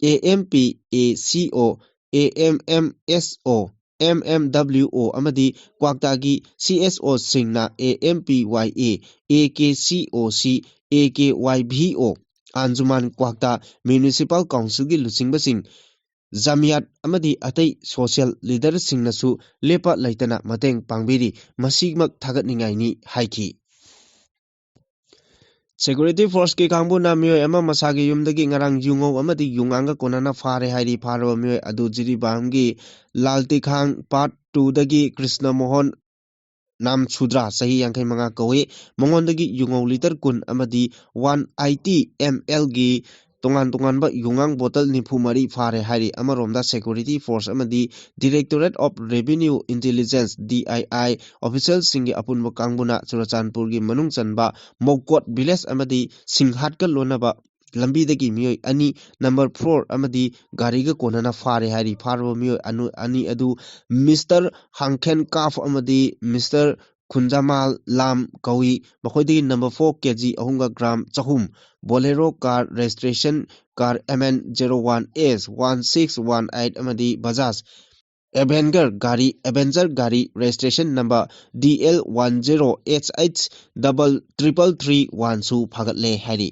A M P, A C O, A M M S O, M M W O ꯑꯃꯗꯤ ꯀ꯭ꯋꯥꯛꯇꯥꯒꯤ C S O ꯁꯤꯡꯅ A M P Y A, A K C O C, A K Y V O, ꯑꯟꯖꯨꯃꯥꯟ ꯀ꯭ꯋꯥꯛꯇꯥ ꯃ꯭ꯌꯨꯅꯤꯁꯤꯄꯥꯜ ꯀꯥꯎꯟꯁꯤꯜꯒꯤ ꯂꯨꯆꯤꯡꯕꯁꯤꯡ, ꯖꯃꯤꯌꯥꯠ ꯑꯃꯗꯤ ꯑꯇꯩ ꯁꯣꯁꯤꯌꯦꯜ ꯂꯤꯗꯔꯁꯤꯡꯅꯁꯨ ꯂꯦꯞꯄ ꯂꯩꯇꯅ ꯃꯇꯦꯡ ꯄꯥꯡꯕꯤꯔꯤ꯫ ꯃꯁꯤꯃꯛ ꯊꯥꯒꯠꯅꯤꯡꯉꯥꯏꯅꯤ ꯍꯥꯏꯈꯤ꯫ ꯁꯦꯀ꯭ꯌꯨꯔꯤꯇꯤ ꯐꯣꯔꯁꯀꯤ ꯀꯥꯡꯕꯨꯅ ꯃꯤꯑꯣꯏ ꯑꯃ ꯃꯁꯥꯒꯤ ꯌꯨꯝꯗꯒꯤ ꯉꯔꯥꯡ ꯌꯨꯉꯧ ꯑꯃꯗꯤ ꯌꯨꯉꯥꯡꯒ ꯀꯣꯟꯅꯅ ꯐꯥꯔꯦ ꯍꯥꯏꯔꯤ꯫ ꯐꯥꯔꯕ ꯃꯤꯑꯣꯏ ꯑꯗꯨ ꯖꯤꯔꯤꯕꯥꯝꯒꯤ ꯂꯥꯜꯇꯤꯈꯥꯡ ꯄꯥꯔꯠ ꯇꯨꯗꯒꯤ ꯀ꯭ꯔꯤꯁꯅ ꯃꯣꯍꯟ ꯅꯥꯝꯁꯨꯗ꯭ꯔꯥ, ꯆꯍꯤ ꯌꯥꯡꯈꯩ ꯃꯉꯥ ꯀꯧꯏ꯫ ꯃꯉꯣꯟꯗꯒꯤ ꯌꯨꯉꯧ ꯂꯤꯇꯔ ꯀꯨꯟ ꯑꯃꯗꯤ ꯋꯥꯟ ꯑꯥꯏꯇꯤ ꯑꯦꯝ ꯑꯦꯜꯒꯤ ꯇꯣꯉꯥꯟ ꯇꯣꯉꯥꯟꯕ ꯌꯨꯉꯥꯡ ꯕꯣꯇꯜ ꯅꯤꯐꯨ ꯃꯔꯤ ꯐꯥꯔꯦ ꯍꯥꯏꯔꯤ꯫ ꯑꯃꯔꯣꯝꯗ ꯁꯦꯀ꯭ꯌꯨꯔꯤꯇꯤ ꯐꯣꯔꯁ ꯑꯃꯗꯤ Directorate of Revenue Intelligence, D R I, ꯑꯣꯐꯤꯁꯤꯌꯦꯜꯁꯤꯡꯒꯤ ꯑꯄꯨꯟꯕ ꯀꯥꯡꯕꯨꯅ ꯆꯨꯔꯆꯥꯟꯄꯨꯔꯒꯤ ꯃꯅꯨꯡ ꯆꯟꯕ ꯃꯧꯀꯣꯠ ꯚꯤꯂꯦꯖ ꯑꯃꯗꯤ ꯁꯤꯡꯍꯥꯠꯀ ꯂꯣꯟꯅꯕ ꯂꯝꯕꯤꯗꯒꯤ ꯃꯤꯑꯣꯏ ꯑꯅꯤ, ꯅꯝꯕꯔ ꯐꯣꯔ ꯑꯃꯗꯤ ꯒꯥꯔꯤꯒ ꯀꯣꯟꯅꯅ ꯐꯥꯔꯦ ꯍꯥꯏꯔꯤ꯫ ꯐꯥꯔꯕ ꯃꯤꯑꯣꯏ ꯑꯅꯨ-, ꯑꯅꯤ ꯑꯗꯨ ꯃꯤꯁꯇꯔ ꯍꯥꯡꯈꯦꯟ ꯀꯥꯐ ꯑꯃꯗꯤ ꯃꯤꯁꯇꯔ ꯈꯨꯟꯖꯥꯃꯥꯜ ꯂꯥꯝ ꯀꯧꯏ꯫ ꯃꯈꯣꯏꯗꯒꯤ ꯅꯝꯕꯔ ꯐꯣꯔ ꯀꯦ ꯖꯤ ꯑꯍꯨꯝꯒ ꯒ꯭ꯔꯥꯝ ꯆꯍꯨꯝ, Bolero car registration car M N zero one S one six one eight ꯑꯃꯗꯤ ꯕꯖꯥꯖ ꯑꯦꯚꯦꯟꯒꯔ ꯒꯥꯔꯤ, ꯑꯦꯚꯦꯟꯖꯔ ꯒꯥꯔꯤ registration number D L one zero H H double triple three ꯋꯥꯟꯁꯨ ꯐꯥꯒꯠꯂꯦ ꯍꯥꯏꯔꯤ꯫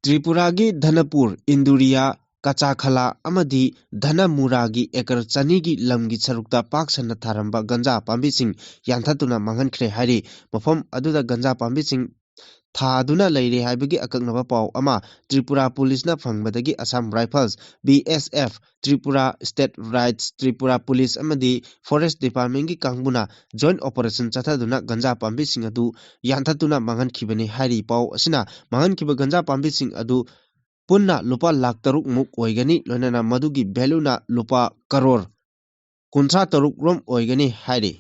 ꯇ꯭ꯔꯤꯄꯨꯔꯥꯒꯤ ꯙꯅꯄꯨꯔ, ꯏꯟꯗꯨꯔꯤꯌꯥ, ꯀꯆꯥꯈꯂꯥ ꯑꯃꯗꯤ ꯙꯅꯃꯨꯔꯥꯒꯤ ꯑꯦꯀꯔ ꯆꯅꯤꯒꯤ ꯂꯝꯒꯤ ꯁꯔꯨꯛꯇ ꯄꯥꯛ ꯁꯟꯅ ꯊꯥꯔꯝꯕ ꯒꯟꯖꯥ ꯄꯥꯝꯕꯤꯁꯤꯡ ꯌꯥꯟꯊꯠꯇꯨꯅ ꯃꯥꯡꯍꯟꯈ꯭ꯔꯦ ꯍꯥꯏꯔꯤ꯫ ꯃꯐꯝ ꯑꯗꯨꯗ ꯒꯟꯖꯥ ꯄꯥꯝꯕꯤꯁꯤꯡ ꯊꯥꯗꯨꯅ ꯂꯩꯔꯦ ꯍꯥꯏꯕꯒꯤ ꯑꯀꯛꯅꯕ ꯄꯥꯎ ꯑꯃ ꯇ꯭ꯔꯤꯄꯨꯔꯥ ꯄꯨꯂꯤꯁꯅ ꯐꯪꯕꯗꯒꯤ Assam rifles, B S F, Tripura state rifles, Tripura police ꯑꯃꯗꯤ ꯐꯣꯔꯦꯁ ꯗꯤꯄꯥꯔꯠꯃꯦꯟꯒꯤ ꯀꯥꯡꯕꯨꯅ ꯖꯣꯏꯟꯠ ꯑꯣꯄꯔꯦꯁꯟ ꯆꯠꯊꯗꯨꯅ ꯒꯟꯖꯥ ꯄꯥꯝꯕꯤꯁꯤꯡ ꯑꯗꯨ ꯌꯥꯟꯊꯠꯇꯨꯅ ꯃꯥꯡꯍꯟꯈꯤꯕꯅꯤ ꯍꯥꯏꯔꯤ꯫ ꯄꯥꯎ ꯑꯁꯤꯅ ꯃꯥꯡꯍꯟꯈꯤꯕ ꯒꯟꯖꯥ ꯄꯥꯝꯕꯤꯁꯤꯡ ꯑꯗꯨ ꯄꯨꯟꯅ ꯂꯨꯄꯥ ꯂꯥꯈ ꯇꯔꯨꯛ ꯃꯨꯛ ꯑꯣꯏꯒꯅꯤ, ꯂꯣꯏꯅꯅ ꯃꯗꯨꯒꯤ ꯚꯦꯂꯨꯅ ꯂꯨꯄꯥ ꯀꯔꯣꯔ ꯀꯨꯟꯊ꯭ꯔꯥ ꯇꯔꯨꯛ ꯔꯣꯝ ꯑꯣꯏꯒꯅꯤ ꯍꯥꯏꯔꯤ꯫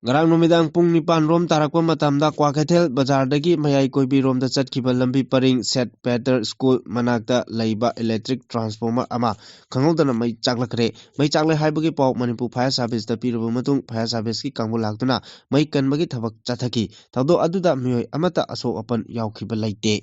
ꯉꯔꯥꯡ ꯅꯨꯃꯤꯗꯥꯡ ꯄꯨꯡ ꯅꯤꯄꯥꯟ ꯔꯣꯝ ꯇꯥꯔꯛꯄ ꯃꯇꯝꯗ ꯀ꯭ꯋꯥꯀꯩꯊꯦꯜ ꯕꯖꯥꯔꯗꯒꯤ ꯃꯌꯥꯏ ꯀꯣꯏꯕꯤ ꯔꯣꯝꯗ ꯆꯠꯈꯤꯕ ꯂꯝꯕꯤ ꯄꯔꯤꯡ ꯁꯦꯠ ꯄꯦꯇꯔ ꯁ꯭ꯀꯨꯜ ꯃꯅꯥꯛꯇ ꯂꯩꯕ ꯏꯂꯦꯛꯇ꯭ꯔꯤꯛ ꯇ꯭ꯔꯥꯟꯁꯐꯣꯔꯃꯔ ꯑꯃ ꯈꯪꯍꯧꯗꯅ ꯃꯩ ꯆꯥꯛꯂꯛꯈ꯭ꯔꯦ꯫ ꯃꯩ ꯆꯥꯛꯂꯦ ꯍꯥꯏꯕꯒꯤ ꯄꯥꯎ ꯃꯅꯤꯄꯨꯔ ꯐꯥꯌꯔ ꯁꯥꯔꯚꯤꯁꯇ ꯄꯤꯔꯕ ꯃꯇꯨꯡ, ꯐꯥꯌꯔ ꯁꯥꯔꯚꯤꯁꯀꯤ ꯀꯥꯡꯕꯨ ꯂꯥꯛꯇꯨꯅ ꯃꯩ ꯀꯟꯕꯒꯤ ꯊꯕꯛ ꯆꯠꯊꯈꯤ꯫ ꯊꯧꯗꯣꯛ ꯑꯗꯨꯗ ꯃꯤꯑꯣꯏ ꯑꯃꯠꯇ ꯑꯁꯣꯛ ꯑꯄꯟ ꯌꯥꯎꯈꯤꯕ ꯂꯩꯇꯦ꯫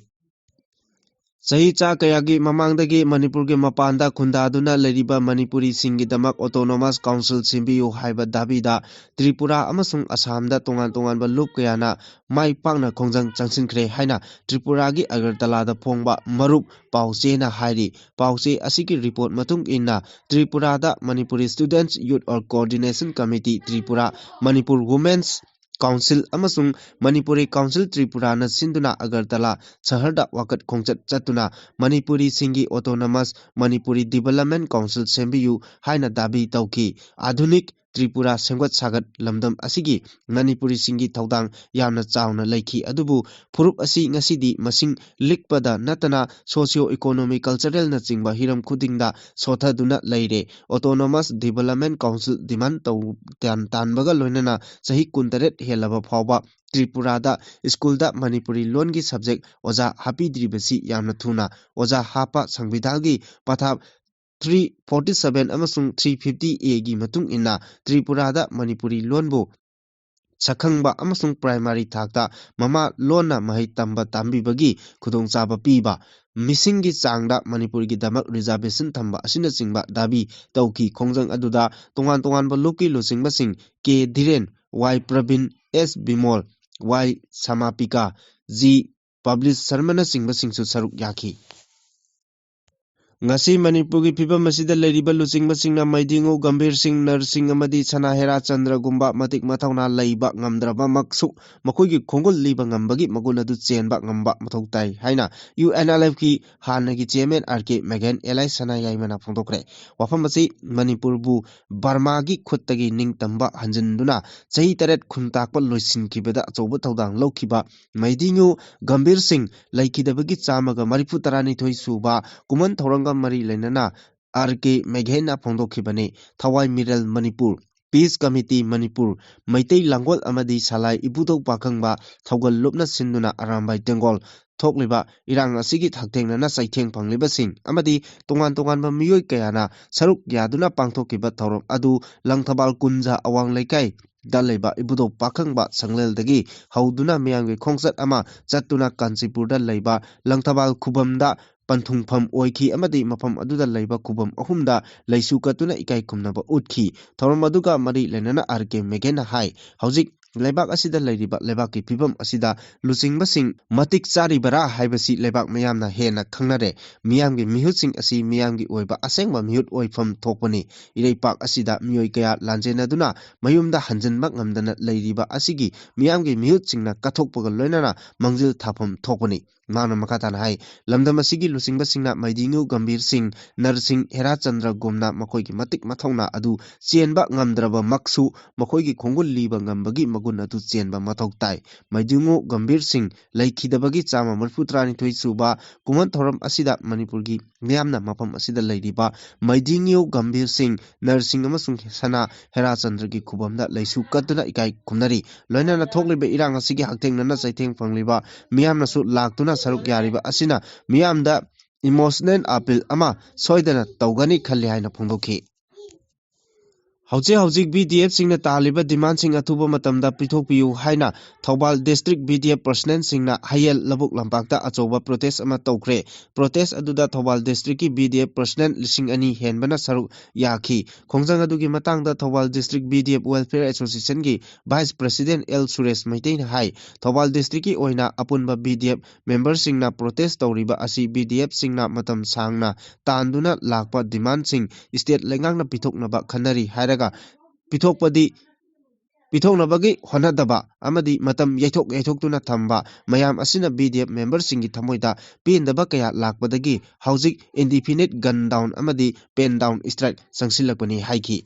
ꯆꯍꯤ ꯆꯥ ꯀꯌꯥꯒꯤ ꯃꯃꯥꯡꯗꯒꯤ ꯃꯅꯤꯄꯨꯔꯒꯤ ꯃꯄꯥꯟꯗ ꯈꯨꯟꯗꯥꯗꯨꯅ ꯂꯩꯔꯤꯕ ꯃꯅꯤꯄꯨꯔꯤꯁꯤꯡꯒꯤꯗꯃꯛ autonomous council ꯁꯦꯝꯕꯤꯌꯨ ꯍꯥꯏꯕ ꯗꯥꯕꯤꯗ ꯇ꯭ꯔꯤꯄꯨꯔꯥ ꯑꯃꯁꯨꯡ ꯑꯁꯥꯝꯗ ꯇꯣꯉꯥꯟ ꯇꯣꯉꯥꯟꯕ ꯂꯨꯞ ꯀꯌꯥꯅ ꯃꯥꯏ ꯄꯥꯛꯅ ꯈꯣꯡꯖꯪ ꯆꯪꯁꯤꯟꯈ꯭ꯔꯦ ꯍꯥꯏꯅ ꯇ꯭ꯔꯤꯄꯨꯔꯥꯒꯤ ꯑꯒꯔꯇꯂꯥꯗ ꯐꯣꯡꯕ ꯃꯔꯨꯞ ꯄꯥꯎꯆꯦꯅ ꯍꯥꯏꯔꯤ꯫ ꯄꯥꯎꯆꯦ ꯑꯁꯤꯒꯤ report ꯃꯇꯨꯡ ꯏꯟꯅ, ꯇ꯭ꯔꯤꯄꯨꯔꯥꯗ Manipuri Students Youth or Coordination Committee Tripura, Manipur Women's Council ꯑꯃꯁꯨꯡ Manipuri Council Tripuraꯅ ꯁꯤꯟꯗꯨꯅ ꯑꯒꯔꯇꯂꯥ ꯁꯍꯔꯗ ꯋꯥꯀꯠ ꯈꯣꯡꯆꯠ ꯆꯠꯇꯨꯅ ꯃꯅꯤꯄꯨꯔꯤꯁꯤꯡꯒꯤ autonomous Manipuri Development Council ꯁꯦꯝꯕꯤꯌꯨ ꯍꯥꯏꯅ ꯗꯥꯕꯤ ꯇꯧꯈꯤ꯫ ꯑꯥꯙꯨꯅꯤꯛ ꯇ꯭ꯔꯤꯄꯨꯔꯥ ꯁꯦꯝꯒꯠ ꯁꯥꯒꯠ ꯂꯝꯗꯝ ꯑꯁꯤꯒꯤ ꯃꯅꯤꯄꯨꯔꯤꯁꯤꯡꯒꯤ ꯊꯧꯗꯥꯡ ꯌꯥꯝꯅ ꯆꯥꯎꯅ ꯂꯩꯈꯤ꯫ ꯑꯗꯨꯕꯨ ꯐꯨꯔꯨꯞ ꯑꯁꯤ ꯉꯁꯤꯗꯤ ꯃꯁꯤꯡ ꯂꯤꯛꯄꯗ ꯅꯠꯇꯅ socio economic, cultural ꯅꯆꯤꯡꯕ ꯍꯤꯔꯝ ꯈꯨꯗꯤꯡꯗ ꯁꯣꯊꯗꯨꯅ ꯂꯩꯔꯦ꯫ Autonomous Development Council demand ꯇꯧ-, ꯇꯥꯟ-, ꯇꯥꯟꯕꯒ ꯂꯣꯏꯅꯅ ꯆꯍꯤ ꯀꯨꯟꯇꯔꯦꯠ ꯍꯦꯜꯂꯕ ꯐꯥꯎꯕ ꯇ꯭ꯔꯤꯄꯨꯔꯥꯗ ꯁ꯭ꯀꯨꯜꯗ ꯃꯅꯤꯄꯨꯔꯤ ꯂꯣꯟꯒꯤ subject ꯑꯣꯖꯥ ꯍꯥꯞꯄꯤꯗ꯭ꯔꯤꯕꯁꯤ ꯌꯥꯝꯅ ꯊꯨꯅ ꯑꯣꯖꯥ ꯍꯥꯞꯄ ꯁꯪꯕꯤꯙꯥꯟꯒꯤ ꯄꯊꯥꯞ three forty seven ꯑꯃꯁꯨꯡ three fifty A ꯒꯤ ꯃꯇꯨꯡ ꯏꯟꯅ ꯇ꯭ꯔꯤꯄꯨꯔꯥꯗ ꯃꯅꯤꯄꯨꯔꯤ ꯂꯣꯟꯕꯨ ꯁꯛꯈꯪꯕ ꯑꯃꯁꯨꯡ primary ꯊꯥꯛꯇ ꯃꯃꯥ ꯂꯣꯟꯅ ꯃꯍꯩ ꯇꯝꯕ ꯇꯝꯕꯤꯕꯒꯤ ꯈꯨꯗꯣꯡꯆꯥꯕ ꯄꯤꯕ, ꯃꯤꯁꯤꯡꯒꯤ ꯆꯥꯡꯗ ꯃꯅꯤꯄꯨꯔꯒꯤꯗꯃꯛ reservation ꯊꯝꯕ ꯑꯁꯤꯅꯆꯤꯡꯕ ꯗꯥꯕꯤ ꯇꯧꯈꯤ꯫ ꯈꯣꯡꯖꯪ ꯑꯗꯨꯗ ꯇꯣꯉꯥꯟ ꯇꯣꯉꯥꯟꯕ ꯂꯨꯞꯀꯤ ꯂꯨꯆꯤꯡꯕꯁꯤꯡ ꯀꯦ ꯙꯤꯔꯦꯟ, ꯋꯥꯏ ꯄ꯭ꯔꯕꯤꯟ, ꯑꯦꯁ ꯕꯤꯃꯣꯜ, ꯋꯥꯏ ꯁꯃꯥꯄꯤꯀꯥ, ꯖꯤ ꯄꯕ꯭ꯂꯤꯁ ꯁꯔꯃꯅꯆꯤꯡꯕꯁꯤꯡꯁꯨ ꯁꯔꯨꯛ ꯌꯥꯈꯤ꯫ ꯉꯁꯤ ꯃꯅꯤꯄꯨꯔꯒꯤ ꯐꯤꯕꯝ ꯑꯁꯤꯗ ꯂꯩꯔꯤꯕ ꯂꯨꯆꯤꯡꯕꯁꯤꯡꯅ ꯃꯩꯗꯤꯉꯨ ꯒꯝꯚꯤꯔ ꯁꯤꯡ, ꯅꯔ ꯁꯤꯡ ꯑꯃꯗꯤ ꯁꯅꯥꯍꯦꯔꯥ ꯆꯟꯗ꯭ꯔꯒꯨꯝꯕ ꯃꯇꯤꯛ ꯃꯊꯧꯅꯥ ꯂꯩꯕ ꯉꯝꯗ꯭ꯔꯕꯃꯛꯁꯨ ꯃꯈꯣꯏꯒꯤ ꯈꯣꯡꯒꯨꯜ ꯂꯤꯕ ꯉꯝꯕꯒꯤ ꯃꯒꯨꯟ ꯑꯗꯨ ꯆꯦꯟꯕ ꯉꯝꯕ ꯃꯊꯧ ꯇꯥꯏ ꯍꯥꯏꯅ ꯌꯨ ꯑꯦꯟ ꯑꯦꯜ ꯑꯦꯐꯀꯤ ꯍꯥꯟꯅꯒꯤ chairman ꯑꯥꯔ ꯀꯦ ꯃꯦꯘꯦꯟ ꯑꯦꯂꯥꯏ ꯁꯅꯥꯌꯥꯏꯃꯅ ꯐꯣꯡꯗꯣꯛꯈ꯭ꯔꯦ꯫ ꯋꯥꯐꯝ ꯑꯁꯤ ꯃꯅꯤꯄꯨꯔꯕꯨ ꯕꯔꯃꯥꯒꯤ ꯈꯨꯠꯇꯒꯤ ꯅꯤꯡꯇꯝꯕ ꯍꯟꯖꯤꯟꯗꯨꯅ ꯆꯍꯤ ꯇꯔꯦꯠ ꯈꯨꯟꯇꯥꯛꯄ ꯂꯣꯏꯁꯤꯟꯈꯤꯕꯗ ꯑꯆꯧꯕ ꯊꯧꯗꯥꯡ ꯂꯧꯈꯤꯕ ꯃꯩꯗꯤꯉꯨ ꯒꯝꯚꯤꯔ ꯁꯤꯡ ꯂꯩꯈꯤꯗꯕꯒꯤ ꯆꯥꯝꯃꯒ ꯃꯔꯤꯐꯨ ꯇꯔꯥꯅꯤꯊꯣꯏ ꯁꯨꯕ ꯀꯨꯃꯟ ꯊꯧꯔꯝꯒ ꯃꯔꯤ ꯂꯩꯅꯅ ꯑꯥꯔ ꯀꯦ ꯃꯦꯘꯦꯟꯅ ꯐꯣꯡꯗꯣꯛꯈꯤꯕꯅꯤ꯫ ꯊꯋꯥꯏ ꯃꯤꯔꯦꯜ ꯃꯅꯤꯄꯨꯔ, Peace Committee ꯃꯅꯤꯄꯨꯔ, ꯃꯩꯇꯩ ꯂꯥꯡꯒꯣꯜ ꯑꯃꯗꯤ ꯁꯂꯥꯏ ꯏꯕꯨꯙꯧ ꯄꯥꯈꯪꯕ ꯊꯧꯒꯜ ꯂꯨꯞꯅ ꯁꯤꯟꯗꯨꯅ ꯑꯔꯥꯝꯕꯥꯏ ꯇꯦꯡꯒꯣꯜ ꯊꯣꯛꯂꯤꯕ ꯏꯔꯥꯡ ꯑꯁꯤꯒꯤ ꯍꯛꯊꯦꯡꯅꯅ ꯆꯩꯊꯦꯡ ꯐꯪꯂꯤꯕꯁꯤꯡ ꯑꯃꯗꯤ ꯇꯣꯉꯥꯟ ꯇꯣꯉꯥꯟꯕ ꯃꯤꯑꯣꯏ ꯀꯌꯥꯅ ꯁꯔꯨꯛ ꯌꯥꯗꯨꯅ ꯄꯥꯡꯊꯣꯛꯈꯤꯕ ꯊꯧꯔꯝ ꯑꯗꯨ ꯂꯪꯊꯕꯥꯜ ꯀꯨꯟꯖꯥ ꯑꯋꯥꯡ ꯂꯩꯀꯥꯏ ꯗ ꯂꯩꯕ ꯏꯕꯨꯙꯧ ꯄꯥꯈꯪꯕ ꯁꯪꯂꯦꯜꯗꯒꯤ ꯍꯧꯗꯨꯅ ꯃꯤꯌꯥꯝꯒꯤ ꯈꯣꯡꯆꯠ ꯑꯃ ꯆꯠꯇꯨꯅ ꯀꯥꯟꯆꯤꯄꯨꯔꯗ ꯂꯩꯕ ꯂꯪꯊꯕꯥꯜ ꯈꯨꯕꯝꯗ ꯄꯟꯊꯨꯡꯐꯝ ꯑꯣꯏꯈꯤ ꯑꯃꯗꯤ ꯃꯐꯝ ꯑꯗꯨꯗ ꯂꯩꯕ ꯈꯨꯕꯝ ꯑꯍꯨꯝꯗ ꯂꯩꯁꯨ ꯀꯠꯇꯨꯅ ꯏꯀꯥꯏ ꯈꯨꯝꯅꯕ ꯎꯠꯈꯤ꯫ ꯊꯧꯔꯝ ꯑꯗꯨꯒ ꯃꯔꯤ ꯂꯩꯅꯅ ꯑꯥꯔ ꯀꯦ ꯃꯦꯒꯦꯅ ꯍꯥꯏ, ꯍꯧꯖꯤꯛ ꯂꯩꯕꯥꯛ ꯑꯁꯤꯗ ꯂꯩꯔꯤꯕ ꯂꯩꯕꯥꯛꯀꯤ ꯐꯤꯕꯝ ꯑꯁꯤꯗ ꯂꯨꯆꯤꯡꯕꯁꯤꯡ ꯃꯇꯤꯛ ꯆꯥꯔꯤꯕꯔꯥ ꯍꯥꯏꯕꯁꯤ ꯂꯩꯕꯥꯛ ꯃꯤꯌꯥꯝꯅ ꯍꯦꯟꯅ ꯈꯪꯅꯔꯦ꯫ ꯃꯤꯌꯥꯝꯒꯤ ꯃꯤꯍꯨꯠꯁꯤꯡ ꯑꯁꯤ ꯃꯤꯌꯥꯝꯒꯤ ꯑꯣꯏꯕ ꯑꯁꯦꯡꯕ ꯃꯤꯍꯨꯠ ꯑꯣꯏꯐꯝ ꯊꯣꯛꯄꯅꯤ꯫ ꯏꯔꯩꯄꯥꯛ ꯑꯁꯤꯗ ꯃꯤꯑꯣꯏ ꯀꯌꯥ ꯂꯥꯟꯖꯦꯟꯅꯗꯨꯅ ꯃꯌꯨꯝꯗ ꯍꯟꯖꯤꯟꯕ ꯉꯝꯗꯅ ꯂꯩꯔꯤꯕ ꯑꯁꯤꯒꯤ ꯃꯤꯌꯥꯝꯒꯤ ꯃꯤꯍꯨꯠꯁꯤꯡꯅ ꯀꯠꯊꯣꯛꯄꯒ ꯂꯣꯏꯅꯅ ꯃꯥꯡꯖꯤꯜ ꯊꯥꯐꯝ ꯊꯣꯛꯄꯅꯤ꯫ ꯃꯍꯥꯛꯅ ꯃꯈꯥ ꯇꯥꯅ ꯍꯥꯏ, ꯂꯝꯗꯝ ꯑꯁꯤꯒꯤ ꯂꯨꯆꯤꯡꯕꯁꯤꯡꯅ ꯃꯩꯗꯤꯉꯨ ꯒꯝꯚꯤꯔ ꯁꯤꯡ, ꯅꯔ ꯁꯤꯡ, ꯍꯦꯔꯥꯆꯟꯗ꯭ꯔꯒꯨꯝꯅ ꯃꯈꯣꯏꯒꯤ ꯃꯇꯤꯛ ꯃꯊꯧꯅꯥ ꯑꯗꯨ ꯆꯦꯟꯕ ꯉꯝꯗ꯭ꯔꯕꯃꯛꯁꯨ ꯃꯈꯣꯏꯒꯤ ꯈꯣꯡꯒꯨꯜ ꯂꯤꯕ ꯉꯝꯕꯒꯤ ꯃꯒꯨꯟ ꯑꯗꯨ ꯆꯦꯟꯕ ꯃꯊꯧ ꯇꯥꯏ꯫ ꯃꯩꯗꯤꯉꯨ ꯒꯝꯚꯤꯔ ꯁꯤꯡ ꯂꯩꯈꯤꯗꯕꯒꯤ ꯆꯥꯝꯃ ꯃꯔꯤꯐꯨ ꯇꯔꯥꯅꯤꯊꯣꯏ ꯁꯨꯕ ꯀꯨꯝꯑꯣꯟ ꯊꯧꯔꯝ ꯑꯁꯤꯗ ꯃꯅꯤꯄꯨꯔꯒꯤ ꯃꯤꯌꯥꯝꯅ ꯃꯐꯝ ꯑꯁꯤꯗ ꯂꯩꯔꯤꯕ ꯃꯩꯗꯤꯉꯨ ꯒꯝꯚꯤꯔ ꯁꯤꯡ, ꯅꯔ ꯁꯤꯡ ꯑꯃꯁꯨꯡ ꯁꯅꯥ ꯍꯦꯔꯥꯆꯟꯗ꯭ꯔꯒꯤ ꯈꯨꯕꯝꯗ ꯂꯩꯁꯨ ꯀꯠꯇꯨꯅ ꯏꯀꯥꯏ ꯈꯨꯝꯅꯔꯤ꯫ ꯂꯣꯏꯅꯅ ꯊꯣꯛꯂꯤꯕ ꯏꯔꯥꯡ ꯑꯁꯤꯒꯤ ꯍꯛꯊꯦꯡꯅꯅ ꯆꯩꯊꯦꯡ ꯐꯪꯂꯤꯕ ꯃꯤꯌꯥꯝꯅꯁꯨ ꯂꯥꯛꯇꯨꯅ ꯁꯔꯨꯛ ꯌꯥꯔꯤꯕ ꯑꯁꯤꯅ ꯃꯤꯌꯥꯝꯗ emotional appeal ꯑꯃ ꯁꯣꯏꯗꯅ ꯇꯧꯒꯅꯤ ꯈꯜꯂꯤ ꯍꯥꯏꯅ ꯐꯣꯡꯗꯣꯛꯈꯤ꯫ ꯍꯧꯖꯤꯛ ꯍꯧꯖꯤꯛ ꯕꯤ ꯗꯤ ꯑꯦꯐꯁꯤꯡꯅ ꯇꯥꯜꯂꯤꯕ ꯗꯤꯃꯥꯟꯁꯤꯡ ꯑꯊꯨꯕ ꯃꯇꯝꯗ ꯄꯤꯊꯣꯛꯄꯤꯌꯨ ꯍꯥꯏꯅ Thoubal district B D F ꯄꯔꯁꯅꯦꯜꯁꯤꯡꯅ ꯍꯌꯦꯜ ꯂꯧꯕꯨꯛ ꯂꯝꯄꯥꯛꯇ ꯑꯆꯧꯕ ꯄ꯭ꯔꯣꯇꯦꯁ ꯑꯃ ꯇꯧꯈ꯭ꯔꯦ꯫ ꯄ꯭ꯔꯣꯇꯦꯁ ꯑꯗꯨꯗ ꯊꯧꯕꯥꯜ ꯗꯤꯁꯇ꯭ꯔꯤꯛꯀꯤ ꯕꯤ ꯗꯤ ꯑꯦꯐ ꯄꯔꯁꯅꯦꯜ ꯂꯤꯁꯤꯡ ꯑꯅꯤ ꯍꯦꯟꯕꯅ ꯁꯔꯨꯛ ꯌꯥꯈꯤ꯫ ꯈꯣꯡꯖꯪ ꯑꯗꯨꯒꯤ ꯃꯇꯥꯡꯗ Thoubal district B D F welfare ꯑꯦꯁꯣꯁꯤꯌꯦꯁꯟꯒꯤ ꯚꯥꯏꯁ ꯄ꯭ꯔꯁꯤꯗꯦꯟ ꯑꯦꯜ ꯁꯨꯔꯦꯁ ꯃꯩꯇꯩꯅ ꯍꯥꯏ, ꯊꯧꯕꯥꯜ ꯗꯤꯁꯇ꯭ꯔꯤꯛꯀꯤ ꯑꯣꯏꯅ ꯑꯄꯨꯟꯕ ꯕꯤ ꯗꯤ ꯑꯦꯐ ꯃꯦꯝꯕꯔꯁꯤꯡꯅ ꯄ꯭ꯔꯣꯇꯦꯁ ꯇꯧꯔꯤꯕ ꯑꯁꯤ ꯕꯤ ꯗꯤ ꯑꯦꯐꯁꯤꯡꯅ ꯃꯇꯝ ꯁꯥꯡꯅ ꯇꯥꯟꯗꯨꯅ ꯂꯥꯛꯄ ꯗꯤꯃꯥꯟꯁꯤꯡ ꯁ꯭ꯇꯦꯠ ꯂꯩꯉꯥꯛꯅ ꯄꯤꯊꯣꯛꯅꯕ ꯈꯟꯅꯔꯤ ꯍꯥꯏꯔꯒ ꯄꯤꯊꯣꯛꯄꯗꯤ, ꯄꯤꯊꯣꯛꯅꯕꯒꯤ ꯍꯣꯠꯅꯗꯕ ꯑꯃꯗꯤ ꯃꯇꯝ ꯌꯩꯊꯣꯛ ꯌꯩꯊꯣꯛꯇꯨꯅ ꯊꯝꯕ ꯃꯌꯥꯝ ꯑꯁꯤꯅ ꯕꯤ ꯗꯤ ꯑꯦꯐ ꯃꯦꯝꯕꯔꯁꯤꯡꯒꯤ ꯊꯃꯣꯏꯗ ꯄꯦꯟꯗꯕ ꯀꯌꯥ ꯂꯥꯛꯄꯗꯒꯤ ꯍꯧꯖꯤꯛ indefinite gun down ꯑꯃꯗꯤ pen down strike ꯆꯪꯁꯤꯜꯂꯛꯄꯅꯤ ꯍꯥꯏꯈꯤ꯫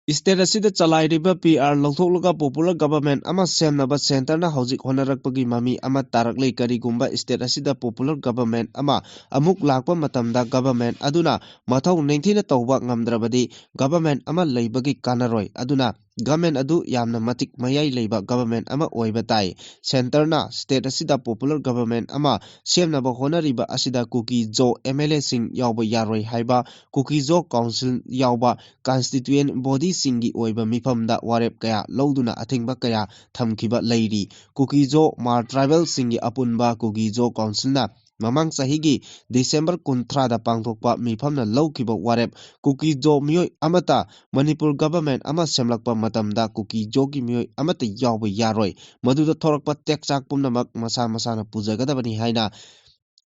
ꯁ꯭ꯇꯦꯠ ꯑꯁꯤꯗ ꯆꯂꯥꯏꯔꯤꯕ ꯄꯤ ꯑꯥꯔ ꯂꯧꯊꯣꯛꯂꯒ popular government ꯑꯃ ꯁꯦꯝꯅꯕ ꯁꯦꯟꯇꯔꯅ ꯍꯧꯖꯤꯛ ꯍꯣꯠꯅꯔꯛꯄꯒꯤ ꯃꯃꯤ ꯑꯃ ꯇꯥꯔꯛꯂꯤ꯫ ꯀꯔꯤꯒꯨꯝꯕ ꯁ꯭ꯇꯦꯠ ꯑꯁꯤꯗ popular government ꯑꯃ ꯑꯃꯨꯛ ꯂꯥꯛꯄ ꯃꯇꯝꯗ government ꯑꯗꯨꯅ ꯃꯊꯧ ꯅꯤꯡꯊꯤꯅ ꯇꯧꯕ ꯉꯝꯗ꯭ꯔꯕꯗꯤ government ꯑꯃ ꯂꯩꯕꯒꯤ ꯀꯥꯟꯅꯔꯣꯏ꯫ ꯑꯗꯨꯅ ꯒꯚꯔꯟꯃꯦꯟ ꯑꯗꯨ ꯌꯥꯝꯅ ꯃꯇꯤꯛ ꯃꯌꯥꯏ ꯂꯩꯕ ꯒꯚꯔꯟꯃꯦꯟ ꯑꯃ ꯑꯣꯏꯕ ꯇꯥꯏ꯫ ꯁꯦꯟꯇꯔꯅ ꯁ꯭ꯇꯦꯠ ꯑꯁꯤꯗ ꯄꯣꯄꯨꯂꯔ ꯒꯚꯔꯟꯃꯦꯟ ꯑꯃ ꯁꯦꯝꯅꯕ ꯍꯣꯠꯅꯔꯤꯕ ꯑꯁꯤꯗ ꯀꯨꯀꯤ ꯖꯣ ꯑꯦꯝ ꯑꯦꯜ ꯑꯦꯁꯤꯡ ꯌꯥꯎꯕ ꯌꯥꯔꯣꯏ ꯍꯥꯏꯕ ꯀꯨꯀꯤ ꯖꯣ ꯀꯥꯎꯟꯁꯤꯜ ꯌꯥꯎꯕ ꯀꯟꯁꯇꯤꯇ꯭ꯌꯨꯌꯦꯟ ꯕꯣꯗꯤꯁꯤꯡꯒꯤ ꯑꯣꯏꯕ ꯃꯤꯐꯝꯗ ꯋꯥꯔꯦꯞ ꯀꯌꯥ ꯂꯧꯗꯨꯅ ꯑꯊꯤꯡꯕ ꯀꯌꯥ ꯊꯝꯈꯤꯕ ꯂꯩꯔꯤ꯫ ꯀꯨꯀꯤ ꯖꯣ ꯃꯥꯔ ꯇ꯭ꯔꯥꯏꯕꯦꯜꯁꯤꯡꯒꯤ ꯑꯄꯨꯟꯕ ꯀꯨꯀꯤ ꯖꯣ ꯀꯥꯎꯟꯁꯤꯜꯅ ꯃꯃꯥꯡ ꯆꯍꯤꯒꯤ ꯗꯤꯁꯦꯝꯕꯔ ꯀꯨꯟꯊ꯭ꯔꯥꯗ ꯄꯥꯡꯊꯣꯛꯄ ꯃꯤꯐꯝꯅ ꯂꯧꯈꯤꯕ ꯋꯥꯔꯦꯞ, ꯀꯨꯀꯤ ꯖꯣ ꯃꯤꯑꯣꯏ ꯑꯃꯠꯇ ꯃꯅꯤꯄꯨꯔ ꯒꯚꯔꯟꯃꯦꯟ ꯑꯃ ꯁꯦꯝꯂꯛꯄ ꯃꯇꯝꯗ ꯀꯨꯀꯤ ꯖꯣꯒꯤ ꯃꯤꯑꯣꯏ ꯑꯃꯠꯇ ꯌꯥꯎꯕ ꯌꯥꯔꯣꯏ, ꯃꯗꯨꯗ ꯊꯣꯔꯛꯄ ꯇꯦꯛꯆꯥꯛ ꯄꯨꯝꯅꯃꯛ ꯃꯁꯥ ꯃꯁꯥꯅ ꯄꯨꯖꯒꯗꯕꯅꯤ ꯍꯥꯏꯅ